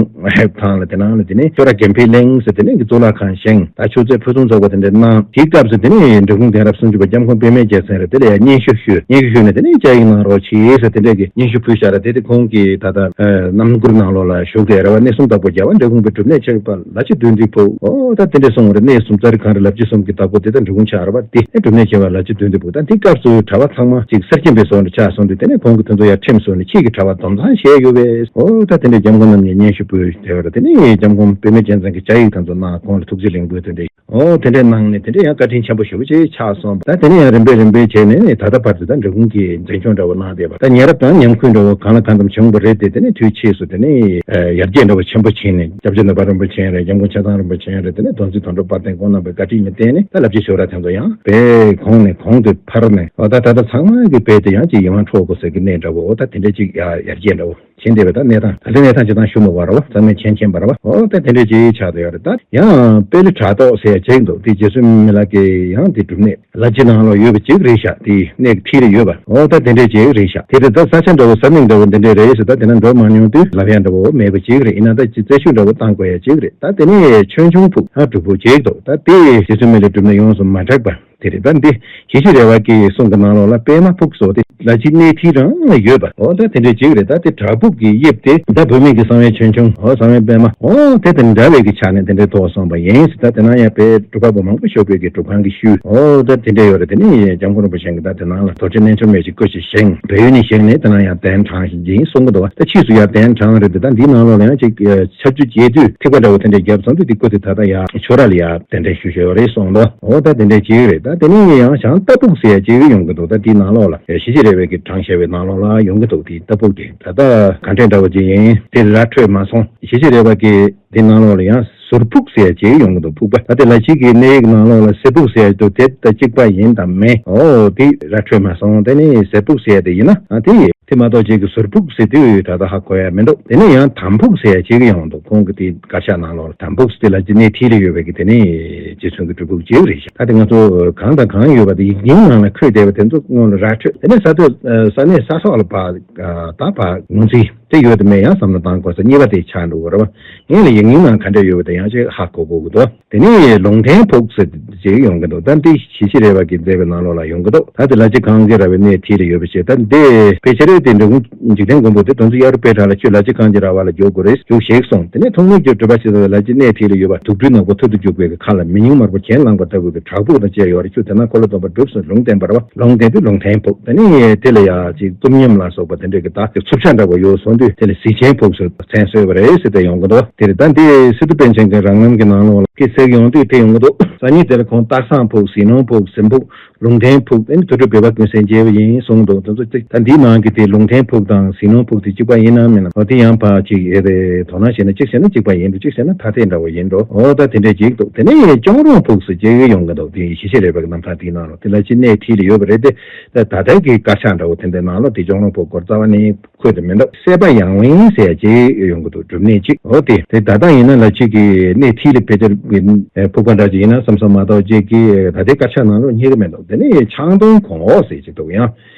ཐང་ལ་དེ་ནང་ལ་དེ་ནས་ཆོས་ར་དགེ་འཕེལ་གླིང་ཟེར་དེ་ནས་ཀྱི་གཙུག་ལག་ཁང་བཞེངས། ད་ཆོས་རྩེ་ཕུན་སུམ་ཚོགས་པ་དེ་འདྲ་གནང་། དེའི་སྐབས་སུ་དེ་ནས་འབྲི་གུང་གདན་རབས་སུམ་ཅུ་པ་སྐྱབས་མགོན་པདྨས་རྒྱལ་མཚན་རེད། དེ་ལ་ཡང་སྙན་ཞུ་ཞུས། སྙན་ཞུ་ཞུས་ནས་དེ་ནས་བཅའ་ཡིག་གནང་རོགས་གྱིས་ཟེར་དེ་འདྲ་གི་སྙན་ཞུ་ཕུལ་བཞག་ར། དེ་དེ་ཁོང་གིས་ད་ལྟ་རྣམ་མགུར་ནང་ལོགས་ལ་བཞུགས་དེ་ར་བ་གནས་གསུམ་བདག་པོ་རྒྱལ་བ་འབྲི་གུང་པའི་སྒྲུབ་གནས་ཆགས་པ། ལ་ཕྱི་བདུད་འདུལ་ཕུག་ཨོ་ད་དེ་འདྲས་གསུངས་རེད། གནས་གསུམ་ཚར་གང་རེད། ལ་ཕྱི་གསུམ་གྱི་བདག་པོ་དེ་ད་འབྲི་གུང་ཆགས་ར་བ། དེ་ནས་སྒྲུབ་གནས་ཆེ་བ་ལ་ཕྱི་བདུད་འདུལ་ཕུག་ད་འདི་སྐབས་སུ་གྲྭ་པ་ཚང་མ་ཅིག་གསེར་སྐྱེམས་པའི་ཟོག་འདྲ་ཆགས་སོང་དུས་དེ་ནས་ཁོང་གིས་དེ་ཚོ་ཡར་ཁྲིམས་བཟོས་ནས་ཁྱེད་ཀྱི་གྲྭ་པ་སྡོམ་ཚང་བྱས་ཡོད་པས། ཨོ་ད་དེ་འདྲས་སྐྱབས་མགོན་རྣམ་གཉིས་སྙན་ཞུ་ཕུལ་དེ་བ་རེད། དེ་ནས་སྐྱབས་མགོན་པདྨས་རྒྱལ་མཚན་གྱིས་བཅའ་ཡིག་དེ་ཚོ་གནང་། ཁོང་ལ་ཐུགས་རྗེ་ལེགས་འབུལ་དེ་འདྲས་ཨོ་དེ་འདྲས་གནང་ནས་དེ་འདྲས་ཡང་བཀའ་དྲིན་ཆེན་པོ་ཞེ་པོ་ཅིག་ཆགས་སོང་། ད་དེ་ནས་ཡང་རིམ་པས་རིམ་པས་བྱས་ནས་ད་ལྟ་བར་དུ་ད་འབྲི་གུང་གི་འཛིན་སྐྱོང་འདྲ་བོ་གནང་བསྡད་པ། ད་ཉེ་རབས་དང་ཉམས་ཁུལ་འདྲ་བོ་གང་ལ་གང་འཚམ་བྱུང་བ་རེད་དེ། དེ་ནས་དུས་ཕྱིས་སུ་དེ་ནས་ཡར་རྒྱས་འདྲ་བོ་ཆེན་པོ་ཕྱིན་ནས་སྐྱབས་རྗེ་ནོར་བུ་རིན་པོ་ཆེ་རེད། སྐྱབས་མགོན་ཆེ་ཚང་རིན་པོ་ཆེ་རེད། དེ་ནས་དོན་གཟིགས་དོན་གྲུབ་དཔལ་ལྡན་ཁོང་རྣམ་པའི་བཀའ་དྲིན་ལ་བརྟེན་ནས་ད་ལ་ཕྱི་ཆོས་ར་དེ་ཚོ་ཡང་དཔེ་གོང་ནས་གོང་དུ་འཕེལ་ནས། ཨོ་ད་ད་ལྟ་ཚང་མ་གི་དཔེ་དེ་ཡང་ཅིག་ཡིད་དབང་འཕྲོག་དགོས་ཟེར་གི་གནས་འདྲ་བོ། ཨོ་ད་དེ་འདྲ་ཅིག་ཡར་ཡར་རྒྱས་འདྲ་བོ་ཕྱིན་བསྡད་པ། ད་གནས་སྟངས་ད་ལྟ་གནས་སྟངས་ཅི་ཙམ་ཞུ་མི་དགོས་ར་བ། ཚང་མས་མཁྱེན་མཁྱེན་པ་ར་བ། ཨོ་ད་དེ་འདྲ་ཅིག་ཆགས་བསྡད་ཡོད་རེད། ད་ཡང་དཔལ་ལི་བྲག་ཐོག་ཟེར་ཡ་ཅིག་འདུག་དེ་རྗེ་བཙུན་མི་ལ་གི་ཡང་དེ་སྒྲུབ་གནས་ལ་ཕྱི་ནང་ལོགས་ཡོད་པ་ཅིག་རེད་ཤག་དེ་གནས་ཀྱི་མཐིལ་རེ་ཡོད་པ། ཨོ་ད་དེ་འདྲས་ཅིག་རེད་ཤག་དེ་རེད། ད་ས་ཆ་འདྲ་བོ་ས་མིག་འདྲ་བོ་འདི་འདྲས་རེད་ཟེར། ད་དེ་ན་འགྲོ་མ་མྱོང་དུས་ལབ་ཡ་འདྲ་བོ་མེད་པ་ཅིག་རེད། ཡིན་ན་ད་ཅི་རྩད་ཞུ་འདྲ་བོ་བཏང་དགོས་ཡ་ཅིག་རེད། ད་དེ་ནས་ཆོས་འབྱུང་ཕུག་ཨ་སྒྲུབ་ཕུག་ཅིག་འདུག་ད་དེ་རྗེ་བཙུན་མི་ལའི་སྒྲུབ་གནས་ཡོངས་སུ་མ་གྲགས་པ་དེ་རེད། ད་འདི་ཞེ་ཤེས་རས་པ་གི་གསུང་གི་ནང་ལོགས་ལ་པདྨ་ཕུག་སོགས་དེ་ལ་ཕྱི་གནས་མཐིལ་རང་ལ་ཡོད་པ། ཨོ་ད་དེ་འདྲས་ཅིག་རེད། ད་དེ་བྲག་ཕུག་གི་དབྱིབས་དེ་ད་བོད་མི་གི་གསང་བའི་ཆོས་འབྱུང་ཨོ་གསང་བའི་པདྨ་ཨོ་དེ་དང་འདྲ་བའི་གི་ཆ་ནས་དེ་འདྲས་ཐོགས་སོང་བ་ཡིན། ད་དེ་ན་ཡང་དཔེ་སྒྲུབ་པ་པོ་མང་པོ་ཞོགས་པའི་གི་སྒྲུབ་ཁང་གི་ཤུལ་ཨོ་ད་དེ་འདྲས་ཡོད་རེད། དེ་ནས་སྐྱབས་མགོན་རིན་པོ་ཆེ་གིས་ད་དེ་ནང་ལ་རྡོ་རྗེ་རྣལ་འབྱོར་མའི་ཅིག་སྐུ་ཞིག་བཞེངས། བལ་ཡུལ་ནས་བཞེངས་ནས་དེ་ན་ཡང་གདན་དྲངས་ཤིག་ཅིག་གསུང་གི་འདུག་ད་ཕྱིས་སུ་ཡང་གདན་དྲངས་རེད་དེ། ད་འདིའི་ནང་ལོགས་ལ་ཡང་ཅིག་ཆར་ཆུ་རྒྱས་དུས་ཐིགས་པ་འདྲ་བོ་དེ་འདྲས་བརྒྱབ་སོང་དུས་དེ་སྐུ་དེ་ད་ལྟ་ཡང་ཆོས་ར་ལ་ཡང་དེ་འདྲས་ཞུ་ཞུ་ཡོད་རེད་གསུངས་འདུག་ཨོ་ད་དེ་འདྲས་ཅིག་རེད། ད་དེ་ནས་ཡང་བྱང་རྟ་ཕུག་ཟེར་ཡ་ཅིག་ཡོང་གི་འདུག་ད་དེའི་ནང་ལོགས་ལ་ཞེ་ཤེས་རས་པ་གིས་དྲངས་བཞག་པའི་ནང་ལོགས་ལ་ཡོང་གི་འདུག་དེ་རྟ་ཕུག་དེ་ད་ལྟ་ག་འདྲས་འདྲ་བོ་ཅིག་ཡིན་དེ་ར་འཕྲོད་མ་སོང་། ཞེ་ཤེས་རས་པ་གིས་དེའི་ནང་ལོགས་ལ་ཡང་ཟུར་ཕུག་ཟེར་ཡ་ཅིག་ཡོང་གི་འདུག་ཕུག་པ། ད་དེ་ལ་ཕྱི་གི་གནས་ཡིག་ནང་ལོགས་ལ་སེར་ཕུག་ཟེར་ཡ་འདུག་དེ་ད་གཅིག་པ་ཡིན་དང་མིན་ཨོ་དེ་ར་འཕྲོད་མ་སོང་། དེ་ནས་སེར་ཕུག་ཟེར་ཡ་དེ་ཡིན་ན་ཨ་དེ་ དེ་མ་གཏོགས་ཅིག་གི་ཟུར་ཕུག་ཟེར་དུས་ད་ལྟ་ཧ་གོ་ཡ་མི་འདུག་དེ་ནས་ཡང་དམ་ཕུག་ཟེར་ཡ་ཅིག་ཡོང་འདུག་ཁོང་གི་དེ་དཀར་ཆག་ནང་ལོགས་ལ་དམ་ཕུག་ཟེར་དེ་ལ་ཅི་གནས་ཐིལ་ལ་ཡོད་པའི་གི་དེ་ནས་རྗེ་བཙུན་གྱི་སྒྲུབ་ཕུག་ཅིག་རེད་ཤག་ད་དེ་ང་ཚོ་གང་དང་གང་ཡོད་པ་དེ་ཡིག་རྙིང་ནང་ལ་འཁོད་བསྡད་པ་དེ་ཚོ་སྔོན་ལ་ར་འཕྲོད། དེ་ནས་ས་སྟོད་ས་གནས་ས་ཐོག་ལ་ཕར་ད་ཕར་ངོས་འཛིན་དེ་ཡོད་དེ་མེད་ཡང་བསམ་བློ་བཏང་དགོས་ས་གཉིས་པ་དེ་ཆགས་འགྲོ་གི་རེད་བ། ངས་ལ་ཡིག་རྙིང་ནང་ག་འདྲ་ཡོད་པ་དེ་ཡང་ཅིག་ཧ་གོ་དགོས་ཀྱི་འདུག་དེ་ནས་ལུང་བསྟན་ཕུག་ཟེར་ཅིག་ཡོང་གི་འདུག་ད་འདི་ཞི་ཞི་རས་པ་གིས་མཛད་པའི་ནང་ལོགས་ལ་ཡོང་གི་འདུག་ད་དེ་ལ་ཅི་གང་གི་ར་བའི་གནས་ཐིལ་ལ་ཡོད་པ་ཞེས་ད་འདི་ཕལ་ཆེར་དེ་འབྲི་གུང་འཇིག་རྟེན་མགོན་པོ་དེ་དོན་གཙོ་གཡའ་རུ་དཔལ་གྲགས་ལ་ཁྱོད་ལ་ཅི་གང་གི་ར་བ་ལ་འཇུག་དགོས་རེད་འཇུག་ཞེས་གསུངས། དེ་ནས་ཐུགས་སྨོན་གྱི་སྒྲུབ་པ་ཞེས་ལ་ཅི་གནས་ཐིལ་ལ་ཡོད་པ་དུག་སྦྲུལ་ནག་པོ་ཐུར་དུ་རྒྱུག་པའི་ཁ་ལ་མེ་ཉུང་དམར་པོ་གྱེན་ལངས་པ་ལྟ་བུའི་བྲག་ཕུག་དང་བཅས་ཡོད་རེད། ཁྱོད་དེ་ན་འཁོར་ལོ་སྡོམ་པ་སྒྲུབ་ཟེར་ལུང་བསྟན་པ་རེད་བ། ལུང་བསྟན་དུས་ལུང་བསྟན་ཕུག་དེ་ནས་དེ་ལ་ཡ་ཅིག་རྩུབ་ཉམས་ལ་སོགས་པ་དེ་འདྲ་གི་ད་ཚུབ་ཆ་འདྲ་བོ་ཡོད་སོང་དུས་དེ་ལ་གཟི་ཆེན་ཕུག་ཟེར་མཚན་གསོལ་བ་རེད་ཟེར་ཏེ་ཡོང་གི་འདུག་དེ་རེད། ད་འདི་སི་ཏུ་པཎ་ཆེན་གྱི་རང་རྣམ་གྱི་ནང་ལོགས་ལ་སྐད་ཚིག་ཡོང་དུས་དེ་ཡོང་གི་འདུག་ས་གཉིས་དེ་ལ་ཁོང་སྟག་ཚང་ཕུག་ཟིལ་གནོན་ཕུག་ཟིམ་ཕུག་ལུང་བསྟན་ཕུག་དེ་ནི་དུར་ཁྲོད་བོད་པ་ཀུན་གསལ་མཇལ་བ་ཡིན་གསུངས་འདུག་དེ་ཚོ་ཅིག་ད་འདིའི་ནང་གི་དེ་ལུང་བསྟན་ཕུག་དང་ཟིལ་གནོན་ཕུག་དེ་གཅིག་པ་ཡིན་ནམ་མིན་ནམ་འོ་དེ་ཡང་ཕར་ཅིག་ཨེ་རེད། དོ་སྣང་བྱས་ན་གཅིག་བྱས་ན་གཅིག་པ་ཡིན་འགྲོ་གཅིག་བྱས་ན་ཐ་དད་འདྲ་བོ་ཡིན་འགྲོ་འོ་ད་དེ་འདྲས་ཅིག་འདུག་དེ་ནས་ཅོང་རོང་ཕུག་སུ་སྐྱེ་ཡོང་གི་འདུག་དེ་ཡི་ཞི་བྱེད་རས་པ་གི་རྣམ་ཐར་དེའི་ནང་ལ་དེ་ལ་ཅི་གནས་ཐིལ་ཡོད་པ་རེད་དེ། ད་ལྟའི་གི་དཀར་ཆག་འདྲ་བོ་དེ་འདྲའི་ནང་ལ་དེ་ཅོང་རོང་ཕུག་སྐོར་རྩ་བ་ནས་འཁོད་དེ་མི་འདུག་སྲེད་པ་ཡང་དབེན་ཟེར་ཅིག་ཡོང་གི་འདུག་སྒྲུབ་གནས་གཅིག་འོ་དེ་དེ་ད་ལྟ་ཡིན་ན་ལ་ཅིག་གི་གནས་ཐིལ་ལ་ཕལ་ཆེར་ཕུག་པ་འདྲ་ཅིག་ཡིན་ན་བསམ་བསམ་མ་གཏོགས་ཅིག་གི་ད་ལྟའི་དཀར་ཆག་ནང་ལ་རྙེད་གི་མི་འདུག་དེ་ནས་ཆང་འཐུང་གོང་འོག་ཟེར་ཅིག་འདུག་ཡང་།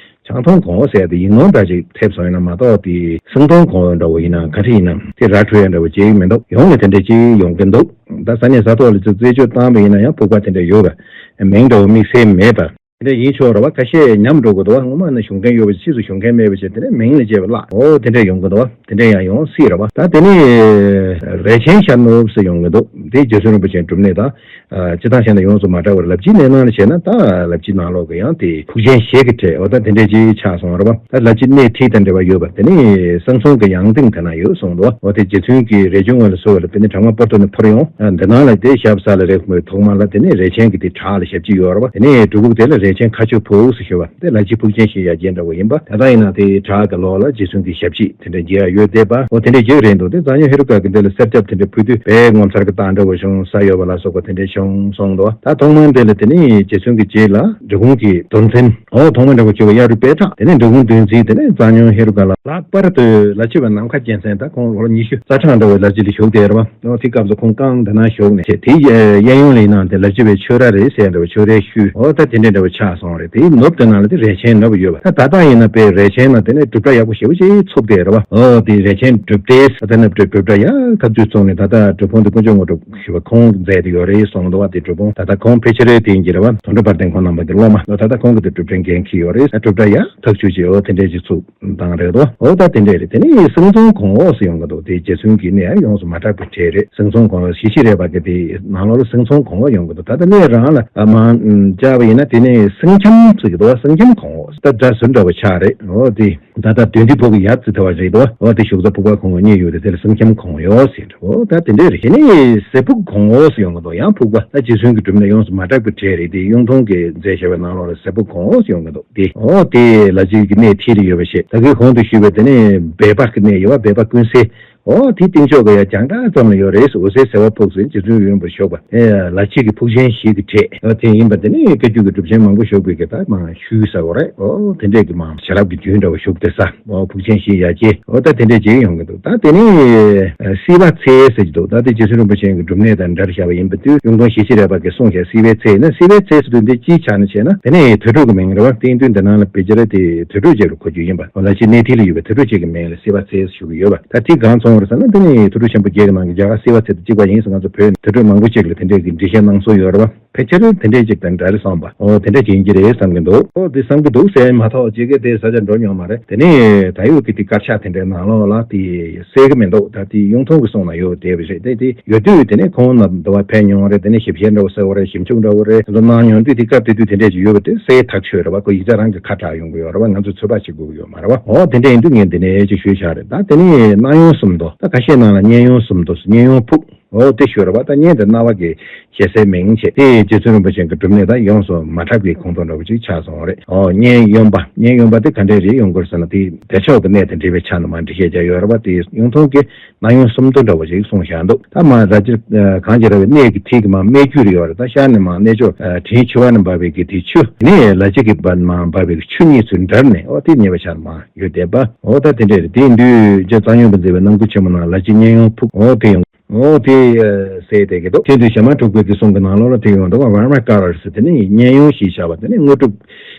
ཆང་འཐུང་གོང་འོག་ཟེར་ཡ་དེ་ཡིག་ནོར་འདྲ་ཅིག་ཐེབས་སོང་ཡིན་ན་མ་གཏོགས་དེ་གསང་འཐུང་གོང་འོག་འདྲ་བོ་ཡིན་ན་ག་རེ་ཡིན་ནམ་དེ་ར་འཕྲོད་ཡ་འདྲ་བོ་ཅིག་མི་འདུག་ཡོང་ནས་དེ་འདྲ་ཅིག་ཡོང་གི་འདུག་ད་ས་གནས་ས་ཐོག་ལ་ཅིག་རྩད་གཅོད་བཏང་བ་ཡིན་ན་ཡང་ཕུག་པ་དེ་འདྲ་ཡོད་པ། མིང་འདྲ་བོ་དམིགས་བསལ་མེད་པ། དེ་འདྲ་ཡིན་ཆོག་ར་བ། ཁ་ཤས་ཉམས་འགྲོ་གི་འདུག་བ། སྔོན་མ་ནས་བྱུང་མཁན་ཡོད་པ་ཕྱིས་སུ་བྱུང་མཁན་མེད་པ་བྱས་དེ་ནས་མིང་ལ་བཅས་པ་བརླག་འོ་དེ་འདྲ་ཡོང་གི་འདུག་བ། དེ་འདྲ་ཡང་ཡོང་སྲིད་ར་བ། ད་དེ་ནས་རས་ཆེན་ཤར་ནུབ་སུ་ཡོང་གི་འདུག་དེ་རྗེ་བཙུན་རིན་པོ་ཆེའི་སྒྲུབ་གནས་དང་། སྤྱི་བཏང་བཤད་ན་ཡོངས་སུ་མ་གྲགས་པར་ལབ་ཀྱི་གནས་སྣང་ལ་བྱས་ན་ད་ལབ་ཀྱི་ནང་ལོགས་ཀྱི་ཡང་དེ་ཕུག་ཆེན་ཞིག་གི་གྲས་འོ་ད་དེ་འདྲས་ཅིག་ཆགས་སོང་ར་བ། ད་ལབ་ཀྱི་གནས་ཐིལ་དང་འབྲེལ་བ་ཡོད་པ་དེ་ནི་གསང་གསུམ་གྱི་ཡང་སྟེང་དེ་ན་ཡོད་གསུངས་འདུག་འོ་དེ་རྗེ་བཙུན་གྱི་རས་ཆུང་ངོས་ལ་གསོལ་བ་ལ་དེ་ནི་བྲག་དམར་སྤ་རོ་ནས་འཕུར་ཡོང་། འདི་ནང་ལ་དེ་ཞབས་ས་ལ་རེག་མོའི་ཐོག་མ་ལ་དེ་ནི་རས་ཆེན་གྱི་དེ་བྲག་ལ་ཞབས་ཀྱི་ཡོད་ར་བ། དེ་ནི་སྒྲུབ་ཕུག་དེ་ལ་རས་ཆེན་མཁའ་སྤྱོད་ཕུག་སུ་ཞུ་བ། དེ་ལ་ཅི་ཕུག་ཆེན་ཞེས་ཡ་རྒྱན་འདྲ་བོ་ཡིན་པ། ད་ལྟ་ཡིན་ན་དེ་བྲག་གི་ལོགས་ལ་རྗེ་བཙུན་གྱི་ཞབས་ཕྱི་དེ་འདྲ་མཇལ་ཡ་ཡོད་བསྡད་པ། འོ་དེ་འདྲ་མཇལ་རན་འདུག་དེ་རྩ་ཉོན་ཧེ་རུ་ཀ་གི་འདི་ལ་གསེར་སྐྱབས་དེ་འདྲ་ཕུལ་དུས་བས་ངོ་མཚར་གྱི་རྟགས་འདྲ་བོ་བྱུང་ས་ཡོད་པ་ལ་སོགས་པ་དེ་འདྲ་བྱུང་སོང་འདུག་ད་ཐོག་མར་དེ་ལ་དེ་ནི་རྗེ་བཙུན་གྱི་རྗེས་ལ་འབྲི་གུང་གི་མདོ་འཛིན་འོ་ཐོག་མར་འདྲ་བོ་བྱུང་བ་གཡའ་རུ་དཔལ་གྲགས། དེ་ནས་འབྲི་གུང་མདོ་འཛིན། དེ་ནས་རྩ་ཉོན་ཧེ་རུ་ཀ་ལ་ལྷག་པར་དུ་ལ་ཆེ་བའི་ནམ་མཁའ་རྒྱལ་མཚན་ད་ཁོང་ལོ་ཉི་ཤུ་རྩ་གྲངས་འདྲ་བོ་ལ་ཅི་ལ་བཞུགས་བསྡད་ར་བ། འོ་དེ་སྐབས་སུ་ཁོང་རྐང་འདི་ན་བཞུགས་ནས་དེ་གཡས་གཡས་གཡོན་ལ་ཡིན་ནའང་དེ་ལ་ཅི་བའི་ཆོས་ར་རེད་ཟེར་འདྲ་བའི་ཆོས་རའི་ཤུལ་འོ་ད་དེ་འདྲའི་འདྲ་བ་ཆགས་སོང་རེད། དེའི་ནུབ་དེ་ནང་ལ་དེ་རས་ཆེན་ནུབ་ཡོད་པ། ད་ད་ལྟ་ཡིན་ན་དཔེ་རས་ཆེན་ན་དེ་ནས་སྒྲུབ་གྲྭ་ཡག་པོ་ཞེ་པོ་ཅིག་ཚུགས་བསྡད་རེད་བ། འོ་དེ་རས་ཆེན་སྒྲུབ་སྡེ་ད་ལྟ་ནུབ་སྒྲུབ་སྒྲུབ་གྲྭ་ཡག་ཐག་ཆོད་བཙུགས་ནས་ད་ལྟ་སྒྲུབ་ཕུང་དེ་དཀོན་མཆོག་དངོས་གྲུབ་ཞུ་བ་ཁོང་མཛད་དེ་ཡོད་རེད་གསུངས་འདུག་བ། དེ་སྒྲུབ་ཕུང་ད་ལྟ་ཁོང་ཕལ་ཆེར་དེ་ཡིན་གྱི་རེད་བ། དོན་གྲུབ་དཔལ་ལྡན་ཁོང་རྣམ་པ་གི་སློབ་མ་འོ་ད་ལྟ་ཁོང་གི་དེ་སྒྲུབ་གྲྭ་འགན་འཁྱེར་ཡོད་རེད། སྒྲུབ་གྲྭ་ཡག་ཐག་ཆོད་ཅིག་འོ་དེ་འདྲས་ཅིག་ཚུགས། བཏང་རེད་དོ། འོ་ད་དེ་འདྲས་རེད། དེ་ནས་གསང་གསུམ་གོང་འོག་སུ་ཡོང་གི་འདུག་དེ་རྗེ་བཙུན་གྱི་གནས་ཡང་ཡོངས་སུ་མ་གྲགས་པའི་གྲས་རེད། གསང་གསུམ་གོང་འོག་ཞི་ཞི་རས་པ་གི་དེ་ནང་ལོགས་ལ་གསང་གསུམ་གོང་འོག་ཡོང་གི་འདུག་ད་ལྟ་གནས་རང་ལ་ཨ་མ་བཅར་བ་ཡིན་ན་དེ་ནས་གསང་ཁྱམས་ཟེར་གི་འདུག་གསང་ཁྱམས་གོང་འོག་ད་འདྲ་ཟུར་འདྲ་བོ་ཆགས་རེད། འོ་དེ་ད་ལྟ་དོན་འདི་ཕོ་གི་ཡབ་ཙི་ཐ་བ་རེད་དོ། འོ་དེ་བཞུགས་ས་ཕུག་པ་གོང་འོག་གཉིས་ཡོད་དེ་དེ་ལ་གསང་ཁྱམས་གོང་འོག་ཟེར་འདྲ། འོ་ད་དེ་འདྲས་རེད། དེ་ནས་ཟེ་ཕུག་གོང་འོག་སུ་ཡོང་གི་འདུག་ཡང་ཕུག་པ་ད་རྗེ་བཙུན་གྱི་སྒྲུབ་གནས་ཡོངས་སུ་མ་གྲགས་པའི་གྲས་རེད། དེ་གཡུང་དྲུང་གིས་མཛད་བཞག་པའི་ནང་ལོགས་ལ་ཟེ་ཕུག་གོང་འོག་སུ་ཡོང་གི་འདུག་དེ་འོ་དེ་ལ་ཅིག་གི་གནས་ཐིལ་ཡོད་པ་ཞིག་ད་གིན་གོང་དུ་ཞུས་པའི་དེ་ནས་སྦལ་པ་གི་གནས་ཡོད་པ། སྦལ་པ་ཀུན་གསལ། འོ་དེ་སྟེང་ཕྱོགས་ཀྱི་ཡ་རྒྱང་གྲགས་ཙམ་ལ་ཡོད་རེད། འོད་གསལ་ཟེ་བ་ཕུག་ཟེར་རྗེ་བཙུན་ཡོན་པོ་ཞོགས་པ་ལ་ཅིག་གི་ཕུག་ཆེན་ཞིག་གི་གྲས་འོ་དེ་ཡིན་པ་དེ་ནས་བཀའ་བརྒྱུད་ཀྱི་སྒྲུབ་ཆེན་མང་པོ་ཞོགས་པའི་གི་ད་མང་ཞུས་ས་གོ་རེད། འོ་དེ་འདྲས་ཀྱི་མང་བྱ་རབས་ཀྱི་རྒྱུན་འདྲ་བ་ཞུགས་ཏེ་ས་འོ་ཕུག་ཆེན་ཞིག་ཡ་གྱེ་འོ་ད་དེ་འདྲས་ཅིག་ཡོང་གི་འདུག་ད་དེ་ནས་སྲིད་པ་ཚེ་ཟེར་གྱི་འདུག་ད་དེ་རྗེ་བཙུན་རིན་པོ་ཆེ་གི་སྒྲུབ་གནས་དང་འདྲ་བཞག་པ་ཡིན་པ་དུས་གཡུང་དྲུང་ཞི་ཞི་རས་པ་གིས་གསུངས་བཞག་སྲིད་པའི་ཚེ་ན་སྲིད་པའི་ཚེ་ཟེར་དུས་འདི་ཅིའི་ཆ་ནས་བྱས་ན་དེ་ནས་དུར་ཁྲོད་ཀྱི་མིང་རེད་བ། སྟེང་དུས་འདི་ནང་ལ་བེད་སྤྱད་དེ་དུར་ཁྲོད་ཅིག་ལ་གོ་རྒྱུ་ཡིན་པ་འོ་ལ་ཅི་གནས་ཐིལ་ལ་ཡོད་པའི་དུར་ཁྲོད་ཅིག་གི་མིང་ལ་སྲིད་པ་ཚེ་ཞུ་གི་ཡོད་པ། ད་དེ་གང་མཚུངས་རེད་ཟེར་ན་དེ་ནི་དུར་ཁྲོད་ཆེན་པོ་བརྒྱད་ཀྱི་ནང་གི་རྒྱ་གར་སྲིད་པ་ཚེ་དང་གཅིག་པ་ཡིན་ཟེར་ང་ཚོ་བོད་ནས་དུར་ཁྲོད་མང་པོ་ཅིག་ལ་དེ་འདྲས་ཀྱི་འགྲེལ་བཤད་གནང་སྲོལ་ཡོད་རེད་བ། ཕལ་ཆེར་དེ་འདྲས་ཅིག་དང་འདྲ་རེད་བསམ་པ་འོ་དེ་འདྲས་ཅིག་ཡིན་གྱི་རེད་བསམ་གྱི་འདུག་འོ་དེ་བསམ་གྱི་འདུག་ཟེར་མ་གཏོགས་ཅིག་གི་དེ་ས་ཆ་འགྲོ་མྱོང་མ་རེད། དེ་ནས་ད་ཡོད་ཀྱི་དེ་དཀར་ཆག་དེ་འདྲའི་ནང་ལོགས་ལ་དེ་གསལ་གི་མི་འདུག་ད་དེ་གཡུང་དྲུང་གི་གསུང་ན་ཡོད་བསྡད་པ་རེད། དེ་དེ་ཡོད་དུས་དེ་ནས་ཁོང་ན་འདི་བ་ཕན་མྱོང་རེད། དེ་ནས་ཞིབ་བཤེར་འདྲ་བོ་གསལ་བོ་རེད། ཞིབ་འཇུག་འདྲ་བོ་རེད། དེ་ཚོ་གནང་མྱོང་དུས་དེ་སྐབས་དེ་དུས་དེ་འདྲས་ཅིག་ཡོད་པ་དེ་གསལ་ཐག་ཆོད་རེད་བ། ཁོ་ཡིག་ཆ་རང་གི་ཁ་གྲགས་ཡོང་གི་ཡོད་རེད་བ། ང་ཚོས་ཚོད་དཔག་བྱེད་དགོས་ཀྱི་ཡོད་མ་རེད་བ། འོ་དེ་འདྲས་ཡིན་དུས་ངས་འདི་ནས་ཅིག་ཞུས་བཞག་རེད། ད་དེ་ནས་གནང་ཡོང་གསུམ་མདོ་ད་ཁ་ཤས་ནང་ལ་མཉན་ཡོང་གསུམ་མདོ་མཉན་ཡོང་ཕུག་འོ་དེ་ཞུ་ར་བ། ད་བརྙན་དེ་རྣ་བ་གི་ཞེ་སའི་མིང་བྱས་ཏེ་རྗེ་བཙུན་རིན་པོ་ཆེ་གི་སྒྲུབ་གནས་དང་ཡོངས་སུ་མ་འཁྲབ་ཀྱི་ཁོང་ཁྲོ་འདྲ་བོ་ཅིག་ཆགས་སོང་བ་རེད། ཨོ་བརྙན་གཡོན་པ། བརྙན་གཡོན་པ་དེ་ག་འདྲས་རེད་ཡོང་དགོས་ཟེར་ན། དེ་བདེ་མཆོག་གི་གནས་དང་འབྲེལ་བའི་ཆ་ནས་མ་འགྲེལ་བཤད་རྒྱག་ཡོད་ར་བ། དེ་ཡོང་ཐུང་གི་རྣམ་གཡེང་སུམ་མདོ་འདྲ་བོ་ཞིག་གསུངས་བཞག་འདུག་ད་མ་ར་ཅི་གང་ཅི་ར་བའི་གནས་ཀྱི་ཐིག་གི་མ་སྨད་རྒྱུད་རེ་ཡོད་རེད། ད་ཤར་ནས་མ་གནས་མཆོག་དྲིན་ཆེ་བ་ནས་འབབ་པའི་གི་དེ་ཆུ་ནས་ལ་ཅི་གི་བར་མ་འབབ་པའི་གི་ཆུ་གཉིས་ཚུར་འདྲར་ནས། ཨོ་དེ་ཉེ་བ་ཆར་མ་ཡོད་བསྡད་པ། ཨོ་ད་དེ་འདྲས་རེད། དེ་ཡིན་དུས་རྗེ་རྩ་སྔོན་པོ་མཛད་པའི་རྣམ་མགུར་ཆེན་མོ་ནང་ལ་ཅི་སྙན་གཡོན་ཕུག་ཨོ་དེ་ཡོང་། ཨོ་དེ་ཟེར་བསྡད་ཀྱི་འདུག་དེ་དུས་ཞྭ་དམར་འབྲུག་པའི་གི་གསུང་གི་ནང་ལོགས་ལ་དེ་ཡོང་འདུག་བར་མ་ཀ་ར་ཟེར། དེ་ནི་སྙན་གཡོན་ཞེས་བྱ་བ་དེ་ནི་དངོས་གྲུབ་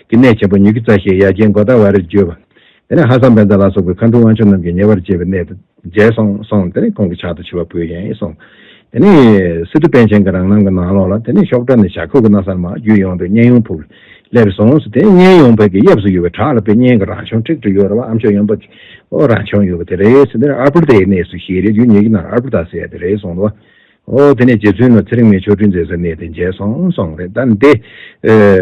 ཀྱི་གནས་ཆེན་པོ་ཉི་ཤུ་རྩ་བཞི་ཡ་གྱལ་གོ་ད་བ་རི་བརྗོད་པ། དེ་ནས་ཧ་སམ་བཛྲ་ལ་སོགས་པའི་མཁའ་འགྲོ་དབང་ཕྱུག་རྣམས་ཀྱིས་ཉེ་བར་བྱེད་པའི་གནས་དེ་མཇལ་སོང་གསུངས། དེ་ནས་ཁོང་གི་ཕྱག་ཏུ་མཆི་བ་ཕུལ་ཡིན་གསུངས། དེ་ནས་སི་ཏུ་པཎ་ཆེན་གྱི་རང་རྣམ་གྱི་ནང་ལོགས་ལ་དེ་ནས་ཤོག་གྲྭ་ནས་ཞྭ་ཁུག་གི་སྣ་སར་མར་བརྒྱུད་ཡོང་དུས་སྙན་གཡོན་ཕུག་ལ་སླེབས་སོང་ཟེར། དེ་སྙན་གཡོན་པ་གི་གཡས་སུ་ཡོད་པའི་བྲག་ལ་དཔེ་སྙན་གྱི་རང་བྱུང་ཁྲིག་ཁྲིག་ཡོད་རེད་བ། ཨ་མཆོག་གཡོན་པ་གི་ཨོ་རང་བྱུང་ཡོད་པ་དེ་རེད་ཟེར། དེ་ནས་ཨར་པུར་ཏའི་གནས་སུ་ཞེས་རེད། ཡུལ་ཉེ་ཁའི་ནང་ཨར་པུར་ཏ་ཟེར་ཡ་དེ་རེད་གསུངས་འདུག་བ། ཨོ་དེ་ནས་རྗེ་བཙུན་ནོར་ཚེ་རིང་མའི་མཆོག་སྤྲུལ་མཛད་སའི་གནས་དེ་མཇལ་སོང་གསུངས་རེད། ད་འདི་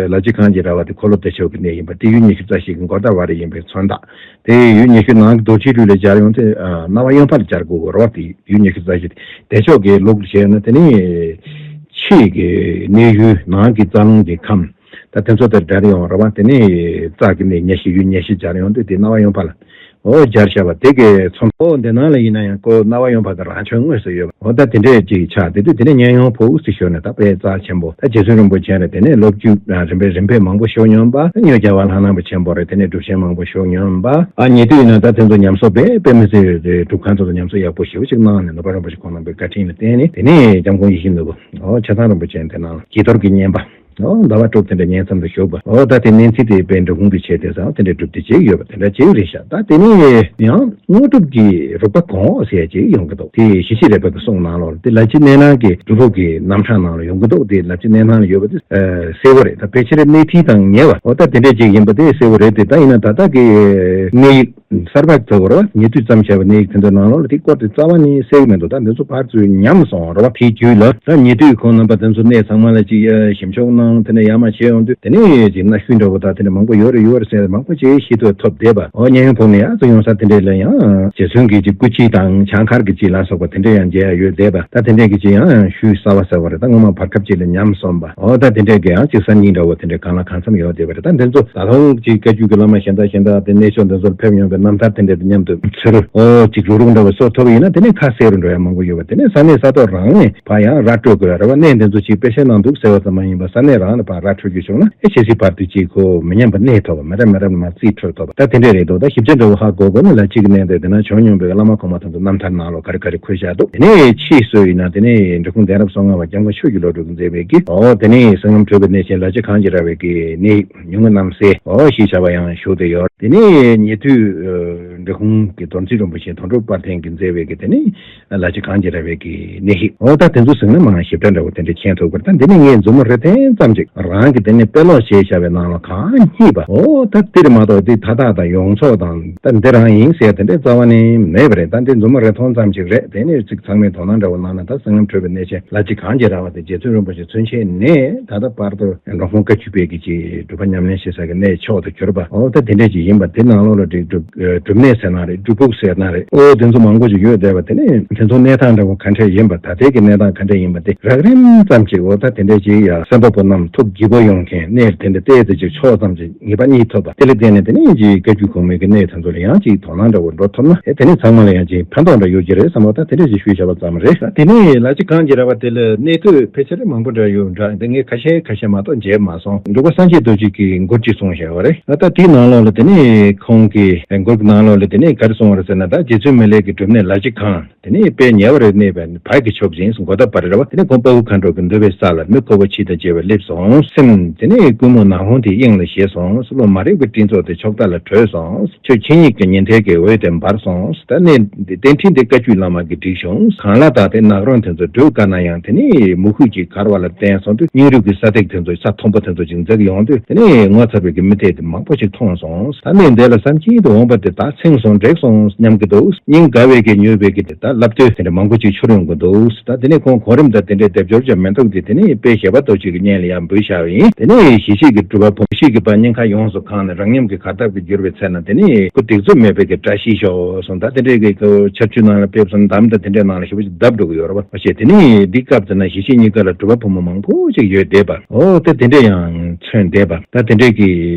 ལ་ཅི་གང་ཅི་ར་བ་དེ་འཁོར་ལོ་བདེ་མཆོག་གི་གནས་ཡིན་པ། དེ་ཡུལ་ཉི་ཤུ་རྩ་བཞི་གི་གོ་ད་བ་རི་ཡིན་པའི་མཚོན་རྟགས། དེ་ཡུལ་ཉི་ཤུ་ནང་གི་རྡོ་རྗེའི་ལུས་ལ་སྦྱར་ཡོང་དུས་རྣ་བ་གཡོན་ཕར་ལ་སྦྱར་དགོས་རེད་བ། དེ་ཡུལ་ཉི་ཤུ་རྩ་བཞི་དེ་བདེ་མཆོག་གི་ལུགས་ལ་བྱས་ན་དེ་ནི་ཕྱིའི་གི་གནས་ཡུལ་ནང་གི་རྩ་རླུང་གི་ཁམས། ད་དེ་ཚོ་དེར་སྦྱར་ཡོང་ར་བ། དེ་ནི་རྩ་གི་གནས་ཉི་ཤུ་ཡུལ་ཉི་ཤུ་སྦྱར་ཡོང་དུས་དེ་རྣ་བ་གཡོན་ཕར་ལ་ཨོ་སྦྱར་བྱ་བ་དེ་གའི་མཚོན། ཨོ་འདི་ནང་ལ་ཡིན་ན་ཡང་ཁོ་རྣ་བ་གཡོན་ཕར་གི་རང་བྱུང་དངོས་སུ་ཡོད་པ། ཨོ་ད་དེ་འདྲས་ཅིག་ཆགས་དེ་དུས་དེ་ནས་སྙན་གཡོན་ཕུག་ཟེར་ཞུས་ནས་ད་དཔེ་རྩ་ཆེན་པོ། ད་རྗེ་བཙུན་རིན་པོ་ཆེ་རེད། དེ་ནས་སློབ་བརྒྱུད་རིམ་པས་རིམ་པས་མང་པོ་ཞུགས་མྱོང་པ། གཉོས་རྒྱལ་བ་ལྷ་ནག་པ་ཆེན་པོ་རེད། དེ་ནས་སྒྲུབ་ཆེན་མང་པོ་ཞུགས་མྱོང་པ། ཨ་ཉེ་དུས་ཡིན་ན་ད་དེ་ཚོ་ཉམས་གསོ་དཔེ་དཔེ་མི་སྲིད་སྒྲུབ་ཁང་ཚོ་ལ་ཉམས་གསོ་ཡག་པོ་ཞེ་པོ་ཅིག་གནང་ནས་ནུབ་པ་རིན་པོ་ཆེ་ཁོང་རྣམ་པའི་བཀའ་དྲིན་ལ་བརྟེན་ནས། དེ་ནས་འཇམ་མགོན་ཡིད་བཞིན་ནོར་བུ་ཨོ་ཆ་ཚང་རིན་པོ་ཆེ་དེ་ནང་ལ་དཀྱིལ་འཁོར་གྱི་བསྙེན་པ། ཨོ་ཟླ་བ་དྲུག་དེ་འདྲ་བསྙེན་མཚམས་དུ་བཞུགས་པ། ཨོ་ད་དེ་གནས་ཚུལ་དེ་དཔེ་འབྲི་གུང་དུ་བྱས་ཏེ་ཟེར་དེ་འདྲ་སྒྲུབ་སྡེ་བྱེད་ཀྱི་ཡོད་པ་དེ་འདྲ་ཅིག་རེད་ཤག་ད་དེ་ནས་ཡང་དངོས་གྲུབ་ཀྱི་རིག་པ་གོང་འོག་ཟེར་ཡ་ཅིག་ཡོང་གི་འདུག་དེ་ཞི་བྱེད་རས་པ་གི་གསུང་ནང་ལོགས་དེ་ལ་ཅི་གནས་སྣང་གི་སྒྲུབ་ཕུག་གི་རྣམ་གྲངས་ནང་ལ་ཡོང་གི་འདུག་དེ་ལ་ཅི་གནས་སྣང་ལ་ཡོད་པ་དེ་གསལ་བོ་རེད། ད་ཕལ་ཆེར་གནས་ཐིག་དང་ཉེ་བ་ཨོ་ད་དེ་འདྲ་ཅིག་ཡིན་པ་དེ་གསལ་བོ་རེད་དེ། ད་ཡིན་ན་ད་ལྟ་གི་གནས་ཡིག་གསར་པ་ཚོ་ར་ཉེ་དུས་ཙམ་བྱས་པ་གནས་ཡིག་དེ་ཚོའི་ནང་ལོགས་ལ་དེ་སྐོར་དེ་རྩ་བ་ནས་གསལ་གི་མི་འདུག་ད་འདི་ཚོ་ཕར་ཚུར་ཉམས་སོང་ར་བ། དེའི་རྒྱུད་ལ་ད་ཉེ་དུས་ཁོང་རྣམ་པ་དེ་ཚོ་གནས་ཚང་མ་ལ་ཅིག་ཞིབ་འཇུག་གནང་། དེ་ནས་ཡར་མར་བྱས་ཡོང་དུས་དེ་ནས་ཅིག་གནའ་ཤུལ་འདྲ་བོ་དང་དེ་འདྲ་མང་པོ་ཡོད་རེད་ཡོད་རེད་ཟེར་མང་པོ་ཅིག་ཤེས་རྟོགས་ཐོབ་བསྡད་པ། ཨོ་སྙན་གཡོན་ཕུག་ནས་ཡར་ཚུར་ཡོང་ས་དེ་འདྲས་ལ་ཡང་རྗེ་བཙུན་གྱི་ཅིག་སྐུ་ཕྱི་དང་བྱང་མཁར་གྱི་ཅིག་ལ་སོགས་པ་དེ་འདྲས་ཡང་མཇལ་ཡ་ཡོད་བསྡད་པ། ད་དེ་འདྲས་ཀྱི་ཅིག་ཡང་ཤུལ་གསར་བ་གསར་བ་རེད། ད་སྔོན་མ་བར་སྐབས་ཅིག་ལ་ཉམས་སོང་བ། ཨོ་ད་དེ་འདྲས་ཀྱི་ཡང་ཅིག་གསར་རྙིང་འདྲ་བོ་དེ་འདྲས་གང་ལ་གང་འཚམ་ཡོད་བསྡད་པ་རེད། ད་འདི་ཚོ་ད་དུང་ཅིག་བཀའ་བརྒྱུད་ཀྱི་བླ་མ་གཞན་དག་གཞན་དག་དེ་གནས་མཆོག་འདི་ཚོར་ཕེབས་མྱོང་བའི་རྣམ་ཐར་དེ་འདྲ་དང་མཉམ་དུ་ཚུར་ཨོ་ཅིག་རུག་རུག་འདྲ་བ་སོགས་ཐོབ་ཡིན་ན་དེ་ནས་ཁ་གསལ་རུ་འགྲོ་ཡ་མང་པོ་ཡོད་པ། དེ་ནས་ས་གནས་ས་ཐོག་རང་ནས་ཕར་ཡང་ར་སྤྲོད་དགོས་ཡ་རེད་བ། གནས་འདི་ཚོ་ཅིག་དཔེ་ཆའི་ནང་འདུག་ཟེར་བ་ཙམ་མ་ཡིན་པ་ས་གནས་རང་ནས་ཕར་ར་འཕྲོད་རྒྱུ་བྱུང་ན་ཨེ་ཇེ་སི་བར་དུ་ཅིག་ཁོ་མི་ཉམས་པ་གནས་ཐུབ་པ། མི་རབས་མི་རབས་ནས་མར་རྩིས་འཕྲོད་ཐུབ་པ་ད་དེ་འདྲས་རེད་འདུག་ད་ཞིབ་ཆ་འདྲ་བོ་ཧ་གོ་དགོས་ན་ལ་ཅིག་གནས་འདི་དེ་ན་བྱོན་མྱོང་པའི་བླ་མ་གོང་མ་དེ་ཚོ་རྣམ་ཐར་ནང་ལོགས་ག་རེ་ག་རེ་འཁོད་བཞག་འདུག་དེ་ནས་ཕྱིས་སུ་ཡིན་ན་དེ་ནས་འབྲི་གུང་གདན་རབས་སོ་ལྔ་པ་སྐྱབས་མགོན་ཆོས་ཀྱི་བློ་གྲོས་ཀྱིས་མཛད་པའི་གི་ཨོ་དེ་ནས་གསང་ལམ་ཁྲོད་པའི་གནས་ཆེན་ལ་ཅི་གང་ཅི་ར་བའི་གི་གནས་ཡིག་ཉུང་ངུ་རྣམ་གསལ་ཨོ་ཞེས་བྱ་བ་ཡང་བཞུགས་ཏེ་ཡོད། དེ་ནས་ཉེ་དུས་ཨ་འབྲི་གུང་གི་རྡོར་འཛིན་རིན་པོ་ཆེ་དོན་གྲུབ་དཔལ་ལྡན་གྱིས་མཛད་པའི་གི་དེ་ནས་ལ་ཅི་གང་ཅི་ར་བའི་གི་གནས་ཡིག་ཨོ་ད་དེ་ཚོ་གཟིགས་ན་མང་ཞིབ་ཕྲ་འདྲ་བོ་དེ་འདྲ་མཁྱེན་ཐུབ་པར། ད་འདི་ནས་ངས་མཛུབ་མོ་རེ་འཐེན་ཙམ་ཅིག་རང་གི་དེ་ནས་དཔེ་ཀློག་བྱས་བྱ་བའི་ནང་ལ་གང་རྙེད་པ་ཨོ་ད་འདིར་མ་གཏོགས་འདི་མཐའ་དག་དང་ཡོངས་རྫོགས་དང་ད་འདི་རང་ཡིན་ཟེར་དེ་འདྲའི་རྩ་བ་ནས་མེད་པ་རེད། ད་འདི་མཛུབ་མོ་རེ་མཐོང་ཙམ་ཅིག་རེད། དེ་ནས་ཅིག་ཚང་མས་དོ་སྣང་འདྲ་བོ་གནང་ན་ད་གསང་ལམ་ཁྲོད་པའི་གནས་ཆེན་ལ་ཅི་གང་ཅི་ར་བ་དེ་རྗེ་བཙུན་རིན་པོ་ཆེ་ཚུན་ཆད་ནས་ད་ལྟ་བར་དུ་འབྲོག་ཁོང་བཀའ་བརྒྱུད་པའི་གི་ཅིག་སྒྲུབ་པ་ཉམས་ལེན་བྱེད་ས་གི་གནས་མཆོག་ཏུ་གྱུར་པ་ཨོ་ད་དེ་འདྲས་ཅིག་ཡིན་པ། དེ་ནང་ལོགས་ལ་སྒྲིག་སྒྲུབ་སྒྲུབ་གནས་ཟེར་ན་རེད། སྒྲུབ་ཕུག་ཟེར་ན་རེད། ཨོ་དེ་ཚོ་མང་པོ་ཅིག་ཡོད་བསྡད་པ། དེ་ནས་དེ་ཚོ་གནས་སྟངས་འདྲ་བོ་ག་འདྲས་ཡིན་པ། ད་ལྟའི་གི་གནས་སྟངས་ག་འདྲས་ཡིན་པ་དེ་རགས་རིམ་ཙམ་ཅིག་ཨོ་ད་དེ་འདྲས་ཅིག་ཡ་གསན་པ་པོ་རྣམས་ཐུགས་དགྱེས་པོ་ཡོང་མཁན་གནས་དེ་འདྲ་བལྟས་ཏེ་ཅིག་ཕྱོགས་ཙམ་ཅིག་ངེས་པ་རྙེད་ཐུབ་པ། དེ་ལ་བརྟེན་ནས་དེ་ནས་ཀྱི་བཀའ་བརྒྱུད་གོང་མའི་གི་གནས་དེ་ཚོ་ལ་ཡང་ཅིག་དོ་སྣང་འདྲ་བོ་འགྲོ་ཐུབ་ན་ཨེ་དེ་ནས་ཚང་མ་ལ་ཡང་ཅིག་ཕན་ཐོགས་འདྲ་ཡོད་ཀྱི་རེད་བསམ་པ། ད་དེ་འདྲ་ཞིག་ཞུས་བཞག་པ་ཙམ་རེད། དེ་ནས་ལ་ཅི་གང་ཅི་ར་བ་དེ་ལ་གནས་བསྟོད་ཕལ་ཆེར་མང་པོ་འདྲ་ཡོད་འདྲ། དེ་ངས་ཁ་ཤས་ཁ་ཤས་མ་གཏོགས་མཇལ་མ་སོང་། འབྲུག་པ་སངས་རྒྱས་རྡོ་རྗེ་གིས་མགུར་ཅིག་གསུངས་བཞག་པ་རེད། ད་དེའི་ནང་ལོགས་ལ་དེ་ནས་ཁོང་གི་མགུར་གྱི་ནང་ལོགས་ལ་དེ་ནས་ག་རེ་གསུངས་པ་རེད་ཟེར་ན། ད་རྗེ་བཙུན་མི་ལའི་གི་སྒྲུབ་གནས་ལ་ཅི་གང་དེ་ནས་དཔལ་ཉེ་བར་གནས་པའི་བར་གྱི་ཕྱོགས་བཞིན་གོ་ད་བར་རེད་བ། དེ་ནས་ཁོང་དཔའ་བོ་མཁའ་འགྲོ་གི་འདུལ་བའི་ས་ལ་མི་ཁོ་བོ་འཆི་དང་བཅས་པ་སླེབས་སོང་། སེམས་དེ་ནས་ཀུན་རྨོངས་ནག་ཧོང་དེ་དབྱིངས་ལ་བཞད་སོང་། བློ་མ་རིག་པའི་སྤྲིན་ཚོགས་དེ་ཕྱོགས་མཐའ་ལ་བྲོས་སོང་། ཆོས་ཆོས་ཉིད་ཀྱི་ཉི་ཟླའི་གི་འོད་དེ་འབར་སོང་། ད་གནས་འདི་གཏན་ཁྲིད་འདི་བཀའ་བརྒྱུད་བླ་མ་གིས་བསྒྲིགས་བྱུང་། གང་ལ་དག་དེ་ནག་རོང་དེ་ཚོ་སྦྲུལ་དཀར་ན་ཡང་དེ་ནས་མུ་ཁུག་ཅིག་གར་བ་ལ་བརྟེན་སོང་དུས་སྙིང་རུས་ཀྱི་ས་སྟེགས་དེ་ཚོ་ས་མཐོན་པོ་དེ་ཚོ་ཅིག་འཛེགས་ཡོང་དུས་དེ་ནས་ངོ་ཚ་བའི་གི་མི་དེ་དེ་མང་པོ་ཅིག་མཐོང་སོང་། ད་གནས་འདི་ལ་བསམ་གྱིན་དུ་འོངས་པ་དེ་ད་ཚེ་ ཡིན་སོང་འགྲིག་སོང་སྙམ་གྱི་འདུག་སྙིང་དགའ་བའི་གི་མྱོས་པའི་གི་ད་ལབ་སྟོད་དེ་འདྲ་མང་པོ་ཅིག་འཆོར་ཡོང་གི་འདུག་ད་དེ་ནས་ཁོང་གོ་རིམ་དང་དེ་འདྲའི་སྡེབ་སྦྱོར་བྱ་མེ་ཏོག་དེ་དེ་ནས་དཔེ་ཞལ་པ་ཏོག་ཅིག་གི་སྙན་ལ་ཡང་འབུལ་བཞག་པ་ཡིན། དེ་ནས་ཞི་བྱེད་ཀྱི་སྒྲུབ་པ་ཕུང་བྱེད་ཀྱི་པ་སྙིང་ཁ་ཡོངས་སུ་གང་ནས་རང་ཉམས་ཀྱི་གར་སྟབས་ཀྱིས་བསྒྱུར་བའི་ཚེ་ན་དེ་ནས་སྐུ་སྡིག་ཚོད་མེད་པའི་གི་བཀྲ་ཤིས་ཤོག་གསུངས། ད་དེ་འདྲའི་གི་ཆར་ཆུ་ནང་ལ་ཕེབས་སོང་འདམ་དང་དེ་འདྲའི་ནང་ལ་ཞེ་པོ་ཅིག་བརྡབ་འགྲོ་གི་ཡོད་རེད་བ། ཞེས་དེ་ནས་འདི་སྐབས་དེ་ན་ཞི་བྱེད་གཉིས་ཀ་ལ་སྒྲུབ་པ་ཕུང་པོ་མང་པོ་ཅིག་ཡོད་བསྡད་པ། ཨོ་ད་དེ་འདྲས་ཡང་མཚོན་བསྡད་པ། ད་དེ་འདྲས་ཀྱི་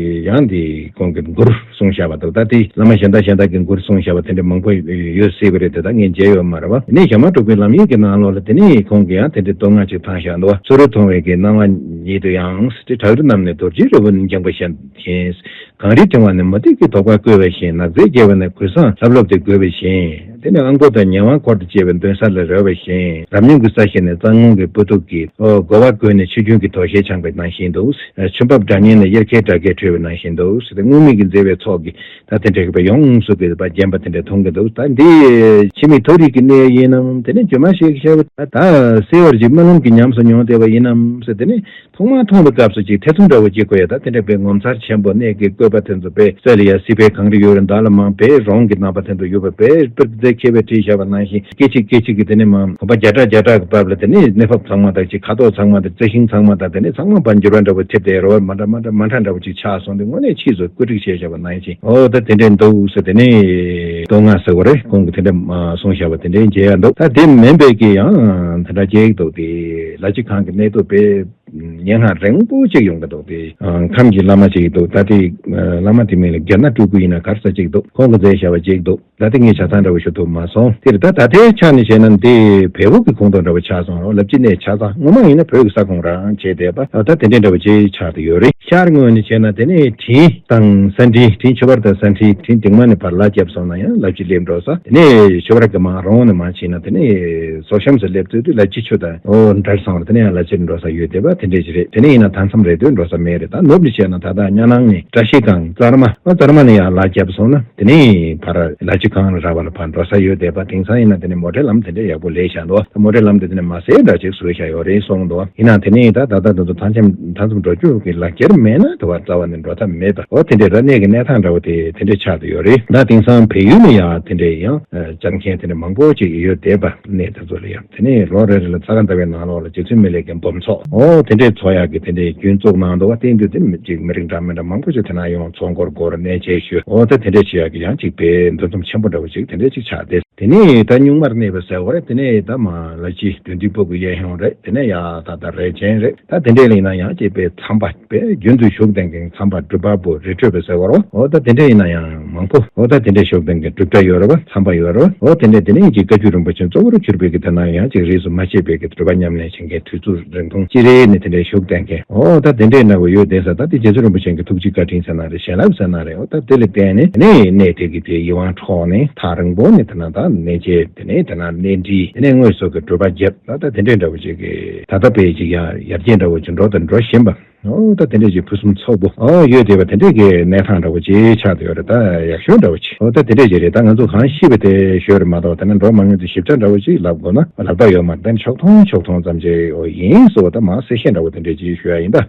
ཡང་འདི་ཁོང་གི་མགུར་གསུངས་བཞག་པ་འདུག་ད་དེ་བླ་མ་གཞན་དག་གཞན་དག་གི་མགུར་གསུངས་བཞག་པ་དེ་འདྲས་མང་པོ་ཡོད་སྲིད་པ་རེད། དེ་དག་ངས་མཇལ་ཡོད་མ་རེད་བ། དེ་ནས་ཞྭ་དམར་འབྲུག་པའི་ལམ་ཡིག་གི་ནང་ལོགས་ལ་དེ་ནས་ཁོང་གིས་ཡང་དེ་འདྲས་མདོ་སྔགས་ཅིག་བཏང་བཞག་འདུག་བ། ཚུ་རོལ་མཐོང་བའི་གི་སྣང་བ་ཉིད་དུ་ཡང་། དེ་བྲག་རི་རྣམས་ནས་རྡོ་རྗེའི་རི་བོ་འགེངས་པ་བཞིན། གངས་རིའི་ཕྲེང་བ་ནས་མུ་ཏིག་གི་དོག་པ་བརྐོས་པ་བཞིན། ནགས་ཚལ་བརྒྱད་པ་ནས་གོས་བཟང་ལྷབ་ལྷུབ་དེ་བགོས་པ་བཞིན། དེ་ནས་དབང་པོ་དང་ཉེ་དབང་འཁོར་དང་བཅས་པའི་གདོན་ས་ལ་རོལ་པ་བཞིན། རབ་མྱོས་ཀྱི་ས་གཞི་ནས་རྩྭ་སྔོན་གྱི་སྤུ་སྡུག་གིས། ཨོ་རྒོ་བ་བགོས་ནས་ཆུ་རྒྱུན་གྱི་དོ་ཤལ་འཕྱངས་པའི་ནང་བཞིན་དུ། ཆུ་འབབ་སྒྲ་སྙན་ནས་དབྱར་ཁའི་སྒྲ་སྐད་འཕྲོས་པའི་ནང་བཞིན་དུ། དེ་སྔོན་མེད་ཀྱི་མཛེས་པའི་ཚོགས་ཀྱིས་ད་དེ་འདྲ་གི་བ་ཡོངས་སུ་གི་བ་བརྒྱན་པ་དེ་འདྲ་མཐོང་གི་འདུག་ད་འདི་ཕྱི་མིག་མཐོ་རིས་ཀྱི་གནས་ཡིན་ནམ། དེ་ནས་སྒྱུ་མ་ཞིག་ཤར་བ་ད་གསལ་བར་གྱི་རྨི་ལམ་གྱི་ཉམས་སུ་མྱོང་བསྡད་པ་ཡིན་ནམ་ཟེར། དེ་ནས་ཐོག་མར་མཐོང་བའི་སྐབས་སུ་ཅིག་ཐེ་ཚོམ་འདྲ་བོ་ཅིག་གོ་ཡ། ད་དེ་འདྲ་བའི་ངོ་མཚར་ཆེན་པོ་གནས་ཀྱི་བཀོད་པ་དེ་ཚོ་དཔེ་གསལ་ལ་ཡ་སྲིད་པའི་གངས་རི་ཡོད་རེད། མདའ་ལ་མང་བའི་རོང་གི་རྣམ་པ་དེ་ཚོ་ཡོད་པ་དཔེ་པིར་ཏེ་མཁས་པས་བྲིས་བཞག་པ་ནང་བཞིན་སྐད་ཅིག་སྐད་ཅིག་གིས་དེ་ནས་མ་གོམ་པ་བརྒྱ་ཕྲག་བརྒྱ་ཕྲག་གི་བབ་ལ་དེ་ནས་གནས་བབ་ཚང་མ་དང་ཅིག་ཁ་དོག་ཚང་མ་དང་རྩི་ཤིང་ཚང་མ་དང་དེ་ནས་ཚང་མ་བར་འགྱུར་བ་འདྲ་བོ་ཐེབས་ཏེ་རོ་བ་མ་འདྲ་མ་འདྲ་མ་འདྲ་འདྲ་བོ་ཅིག་ཆགས་སོང་སྟེ་དངོས་གནས་ཕྱིས་སུ་བཀོད་སྒྲིག་བྱས་བཞག་པ་ནང་བཞིན། ཨོ་ད་དེ་འདྲས་འདུག་ཟེར། དེ་ནས་མདོ་སྔགས་ཟེར་བ་རེད། ཁོང་གིས་དེ་འདྲས་གསུངས་བཞག་པ་དེ་འདྲས་མཇལ་ཡ་འདུག་ད་དེ་མིན་པའི་གི་ཡང་དེ་འདྲ་ཅིག་འདུག་དེ་ལ་ཅི་གང་གི་གནས་ཐུབ་པའི་ཉེ་སྔ་རིང་པོ་ཅིག་ཡོང་གི་འདུག་དེ་ཁམས་ཀྱི་བླ་མ་ཅིག་འདུག་ད་དེ་བླ་མ་དེ་མིང་ལ་རྒྱ་ནག་སྤྲུལ་སྐུ་ཡིན་ན་ག་རེ་ཟེར་ཅིག་འདུག་ཁོང་གིས་མཛད་བཞག་པ་ཅིག་འདུག་ད་དེ་ངས་ཆ་ཚང་འདྲ་བོ་ཞུ་ཐུབ་མ་སོང་། དེར་ད་ད་ལྟའི་ཆ་ནས་བཤད་ན་འདི་བལ་པོ་གི་ཁོངས་གཏོགས་འདྲ་བོ་ཆགས་སོང་རོགས། ལབ་ཀྱི་གནས་ཆ་ཚང་ངོ་མ་ཡིན་ན་བོད་ཀྱི་ས་ཁོངས་རང་བྱས་བསྡད་པ་ད་དེ་འདྲའི་འདྲ་བོ་ཅིག་ཆགས་བསྡད་ཡོད་རེད། ཤར་ངོས་ནས་བྱས་ན་དེ་ནས་དྲིན་དང་ས་འབྲིང་། དྲིན་ཆུ་བར་དང་ས་འབྲིང་། དྲིན་སྡིག་མ་ནས་ཕར་ལ་བརྒྱབ་སོང་ན་ཡང་ལ་ཕྱི་སླེབས་འགྲོ་ས། དེ་ནས་ཆུ་བར་གི་མར་རོང་ནས་མར་ཕྱིན་ན་དེ་ནས་ཟོག་གཤམ་སུ་སླེབས་ཚུལ་དུ་ལ་ཕྱི་ཆུ་དང་ཨོ་འདྲ་སོང་རེད། དེ་ནས་ཡང་ལ་ཕྱིར་འགྲོ་ས་ཡོད་བསྡད་པ་དེ་འདྲས་ཅིག་རེད། དེ་ནས་ཡིན་ན་མཐའ་མཚམས་རེད་དུས་འགྲོ་ས་མེད་རེད། ད་ནུབ་ནས་བྱས་ན་ད་ལྟ་གཉའ་ནང་ནས་བཀྲ་ཤིས་སྒང་རྩར་མ་ཨོ་རྩར་མ་ནས་ཡང་ལ་བརྒྱབ་སོང་ན། དེ་ནས་ཕར་ལ་ཕྱི་སྒང་ལ་ར་བ་ལ་ཕར་འགྲོ་ས་ཡོད་བསྡད་པ། དེང་སང་ཡིན་ན་དེ་ནས་མོ་ཊའི་ལམ་དེ་འདྲ་ཡག་པོ་ལས་བཞག་འདུག་ད་མོ་ཊའི་ལམ་དེ་དེ་ནས་མ་ཟད་འདྲ་ཅིག་བཟོས་བཞག་ཡོད་རེད་གསུངས་འདུག་ཡིན་ནའང་དེ་ནས་ད་ད་ལྟ་འདི་ཚོ་མཐའ་མཚམས་མཐའ་མཚམས་འགྲོ་རྒྱུ་གི་ལག་འཁྱེར་མེད་ན་དེ་བར་རྩ་བ་ནས་འགྲོ་ཐབས་མེད་པ། འོ་དེ་འདྲའི་ར་གནས་ཀྱི་གནས་སྟངས་འདྲ་བོ་དེ་དེ་འདྲས་ཆགས་བསྡད་ཡོད་རེད། ད་དེང་སང་བལ་ཡུལ་ནས་ཡང་དེ་འདྲས་ཡང་ཅང་མཁན་དེ་འདྲས་མང་པོ་ཅིག་ཡོད་བསྡད་པ། གནས་དེ་ཚོ་ལ་ཡང་དེ་ནས་ལོ་རེ་རེ་ལ་ཚ་ག་ཟླ་བའི་ནང་ལོགས་ལ་རྗེ་བཙུན་མི་ལའི་གི་འབུམ་ཚོགས་འོ་དེ་འདྲས་ཚོགས་ཡག་གི་དེ་འདྲས་རྒྱུན་བཙུགས་གནང་འདུག་བ། དེ་དུས་དེ་མི་ཅིག་མི་རིགས་འདྲ་མི་འདྲ་མང་པོ་ཅིག་དེ་ན་ཡོང་ཚོགས་འཁོར་སྐོར་གནས་མཇལ་ཞུ་འོ་ད་དེ་འདྲས་བྱེད་ཡག་གི་ཡང་ཅིག་དཔེ་འདུ་འཛོམས་ཆེན་པོ་འདྲ་བོ་ཅིག་དེ་འདྲས་ཅིག་ཆགས་བསྡད། དེ་ནས་ད་སྨྱུག་མར་གནས་པ་ཟེར་བ་རེད། དེ་ནས་ད་མ་ལ་ཅི་དོན་འདུས་ཕུ་གུ་གཡས་གཡོན་རེད། དེ་ནས་ཡང་ད་ད་རས་ཆེན་རེད། ད་དེ་འདྲས་ལ་ཡིན་ན་ཡང་ཅིག་དཔེ་མཚམས་པ་དཔེ་རྒྱུན་དུ་བཞུགས་བསྡད་མཁན་མཚམས་པ་སྒྲུབ་པ་པོ་རི་ཁྲོད་པ་ཟེར་བ་རོ། འོ་ད་དེ་འདྲས་ཡིན་ན་ཡང་མང་པོ་འོ་ད་དེ་འདྲས་བཞུགས་བསྡད་མཁན་སྒྲུབ་གྲྭ་ཡོད་རེད་བ། མཚམས་པ་ཡོད་རེད་བ། འོ་དེ་འདྲས་དེ་ནས་ཅིག་བཀའ་བརྒྱུད་རིན་པོ་ཆེ་གཙོ་བོར་གྱུར་པའི་གི་དེ་ན་ཡང་ཅིག་རིས་སུ་མ་ཆད་པའི་གི་སྒྲུབ་པ་ཉམས་ལེན་བྱེད་མཁན་དུས་ཚོད་རིང་ཐུང་ཅི་རེ་ནས་དེ་འདྲས་བཞུགས་བསྡད་མཁན་འོ་ད་དེ་འདྲས་ན་བོ་ཡོད་བསྡད་ས། ད་དེ་རྗེ་བཙུན་རིན་པོ་ཆེ་གི་ཐུགས་རྗེ་བཀའ་དྲིན་ཟེར་ན་རེད། བྱིན་རླབས་ཟེར་ན་རེད། འོ་ད་དེ་ལ་བརྟེན་ནས་དེ་ནས་གནས་དེ་གི་དེ་ཡིད་དབང་འཕྲོག་ནས་ཐག་རིང་པོ་ནས་དེ་ན་ད་གནས་མཇལ། དེ་ནས་དེ་ན་གནས་འདྲིས། དེ་ནས་དངོས་སུ་གི་སྒྲུབ་པ་རྒྱབ། ད་ལྟ་དེ་འདྲས་འདྲ་བོ་ཅིག་གི་ད་ལྟ་དཔེ་ཅིག་ཡར་ཡར་རྒྱས་འདྲ་བོ་ཅིག་འགྲོ་དང་འགྲོ་བཞིན་པ། ཨོ་ད་དེ་འདྲས་ཅིག་ཕུན་སུམ་ཚོགས་པོ་ཨོ་ཡོད་བསྡད་པ་དེ་འདྲས་ཀྱི་གནས་སྟངས་འདྲ་བོ་ཅིག་ཆགས་བསྡད་ཡོད་རེད། ད་ཡག་ཤོས་འདྲ་བོ་ཅིག་ཨོ་ད་དེ་འདྲས་ཅིག་རེད། ད་ང་ཚོ་གང་ཤེས་པ་དེ་ཤོད་རེད་མ་གཏོགས་དེ་ན་འགྲོ་མ་མྱོང་དུས་ཞིབ་ཆ་འདྲ་བོ་ཅིག་ལབ་དགོས་ན་ལབ་ད་ཡོད་མ་རེད། ད་ཕྱོགས་མཐོང་ཕྱོགས་མཐོང་ཙམ་ཅིག་ཨོ་ཡིན་སོ། ད་མ་གསལ་བཤད་འདྲ་བོ་དེ་འདྲས་ཅིག་ཞུ་ཡ་ཡིན་ད།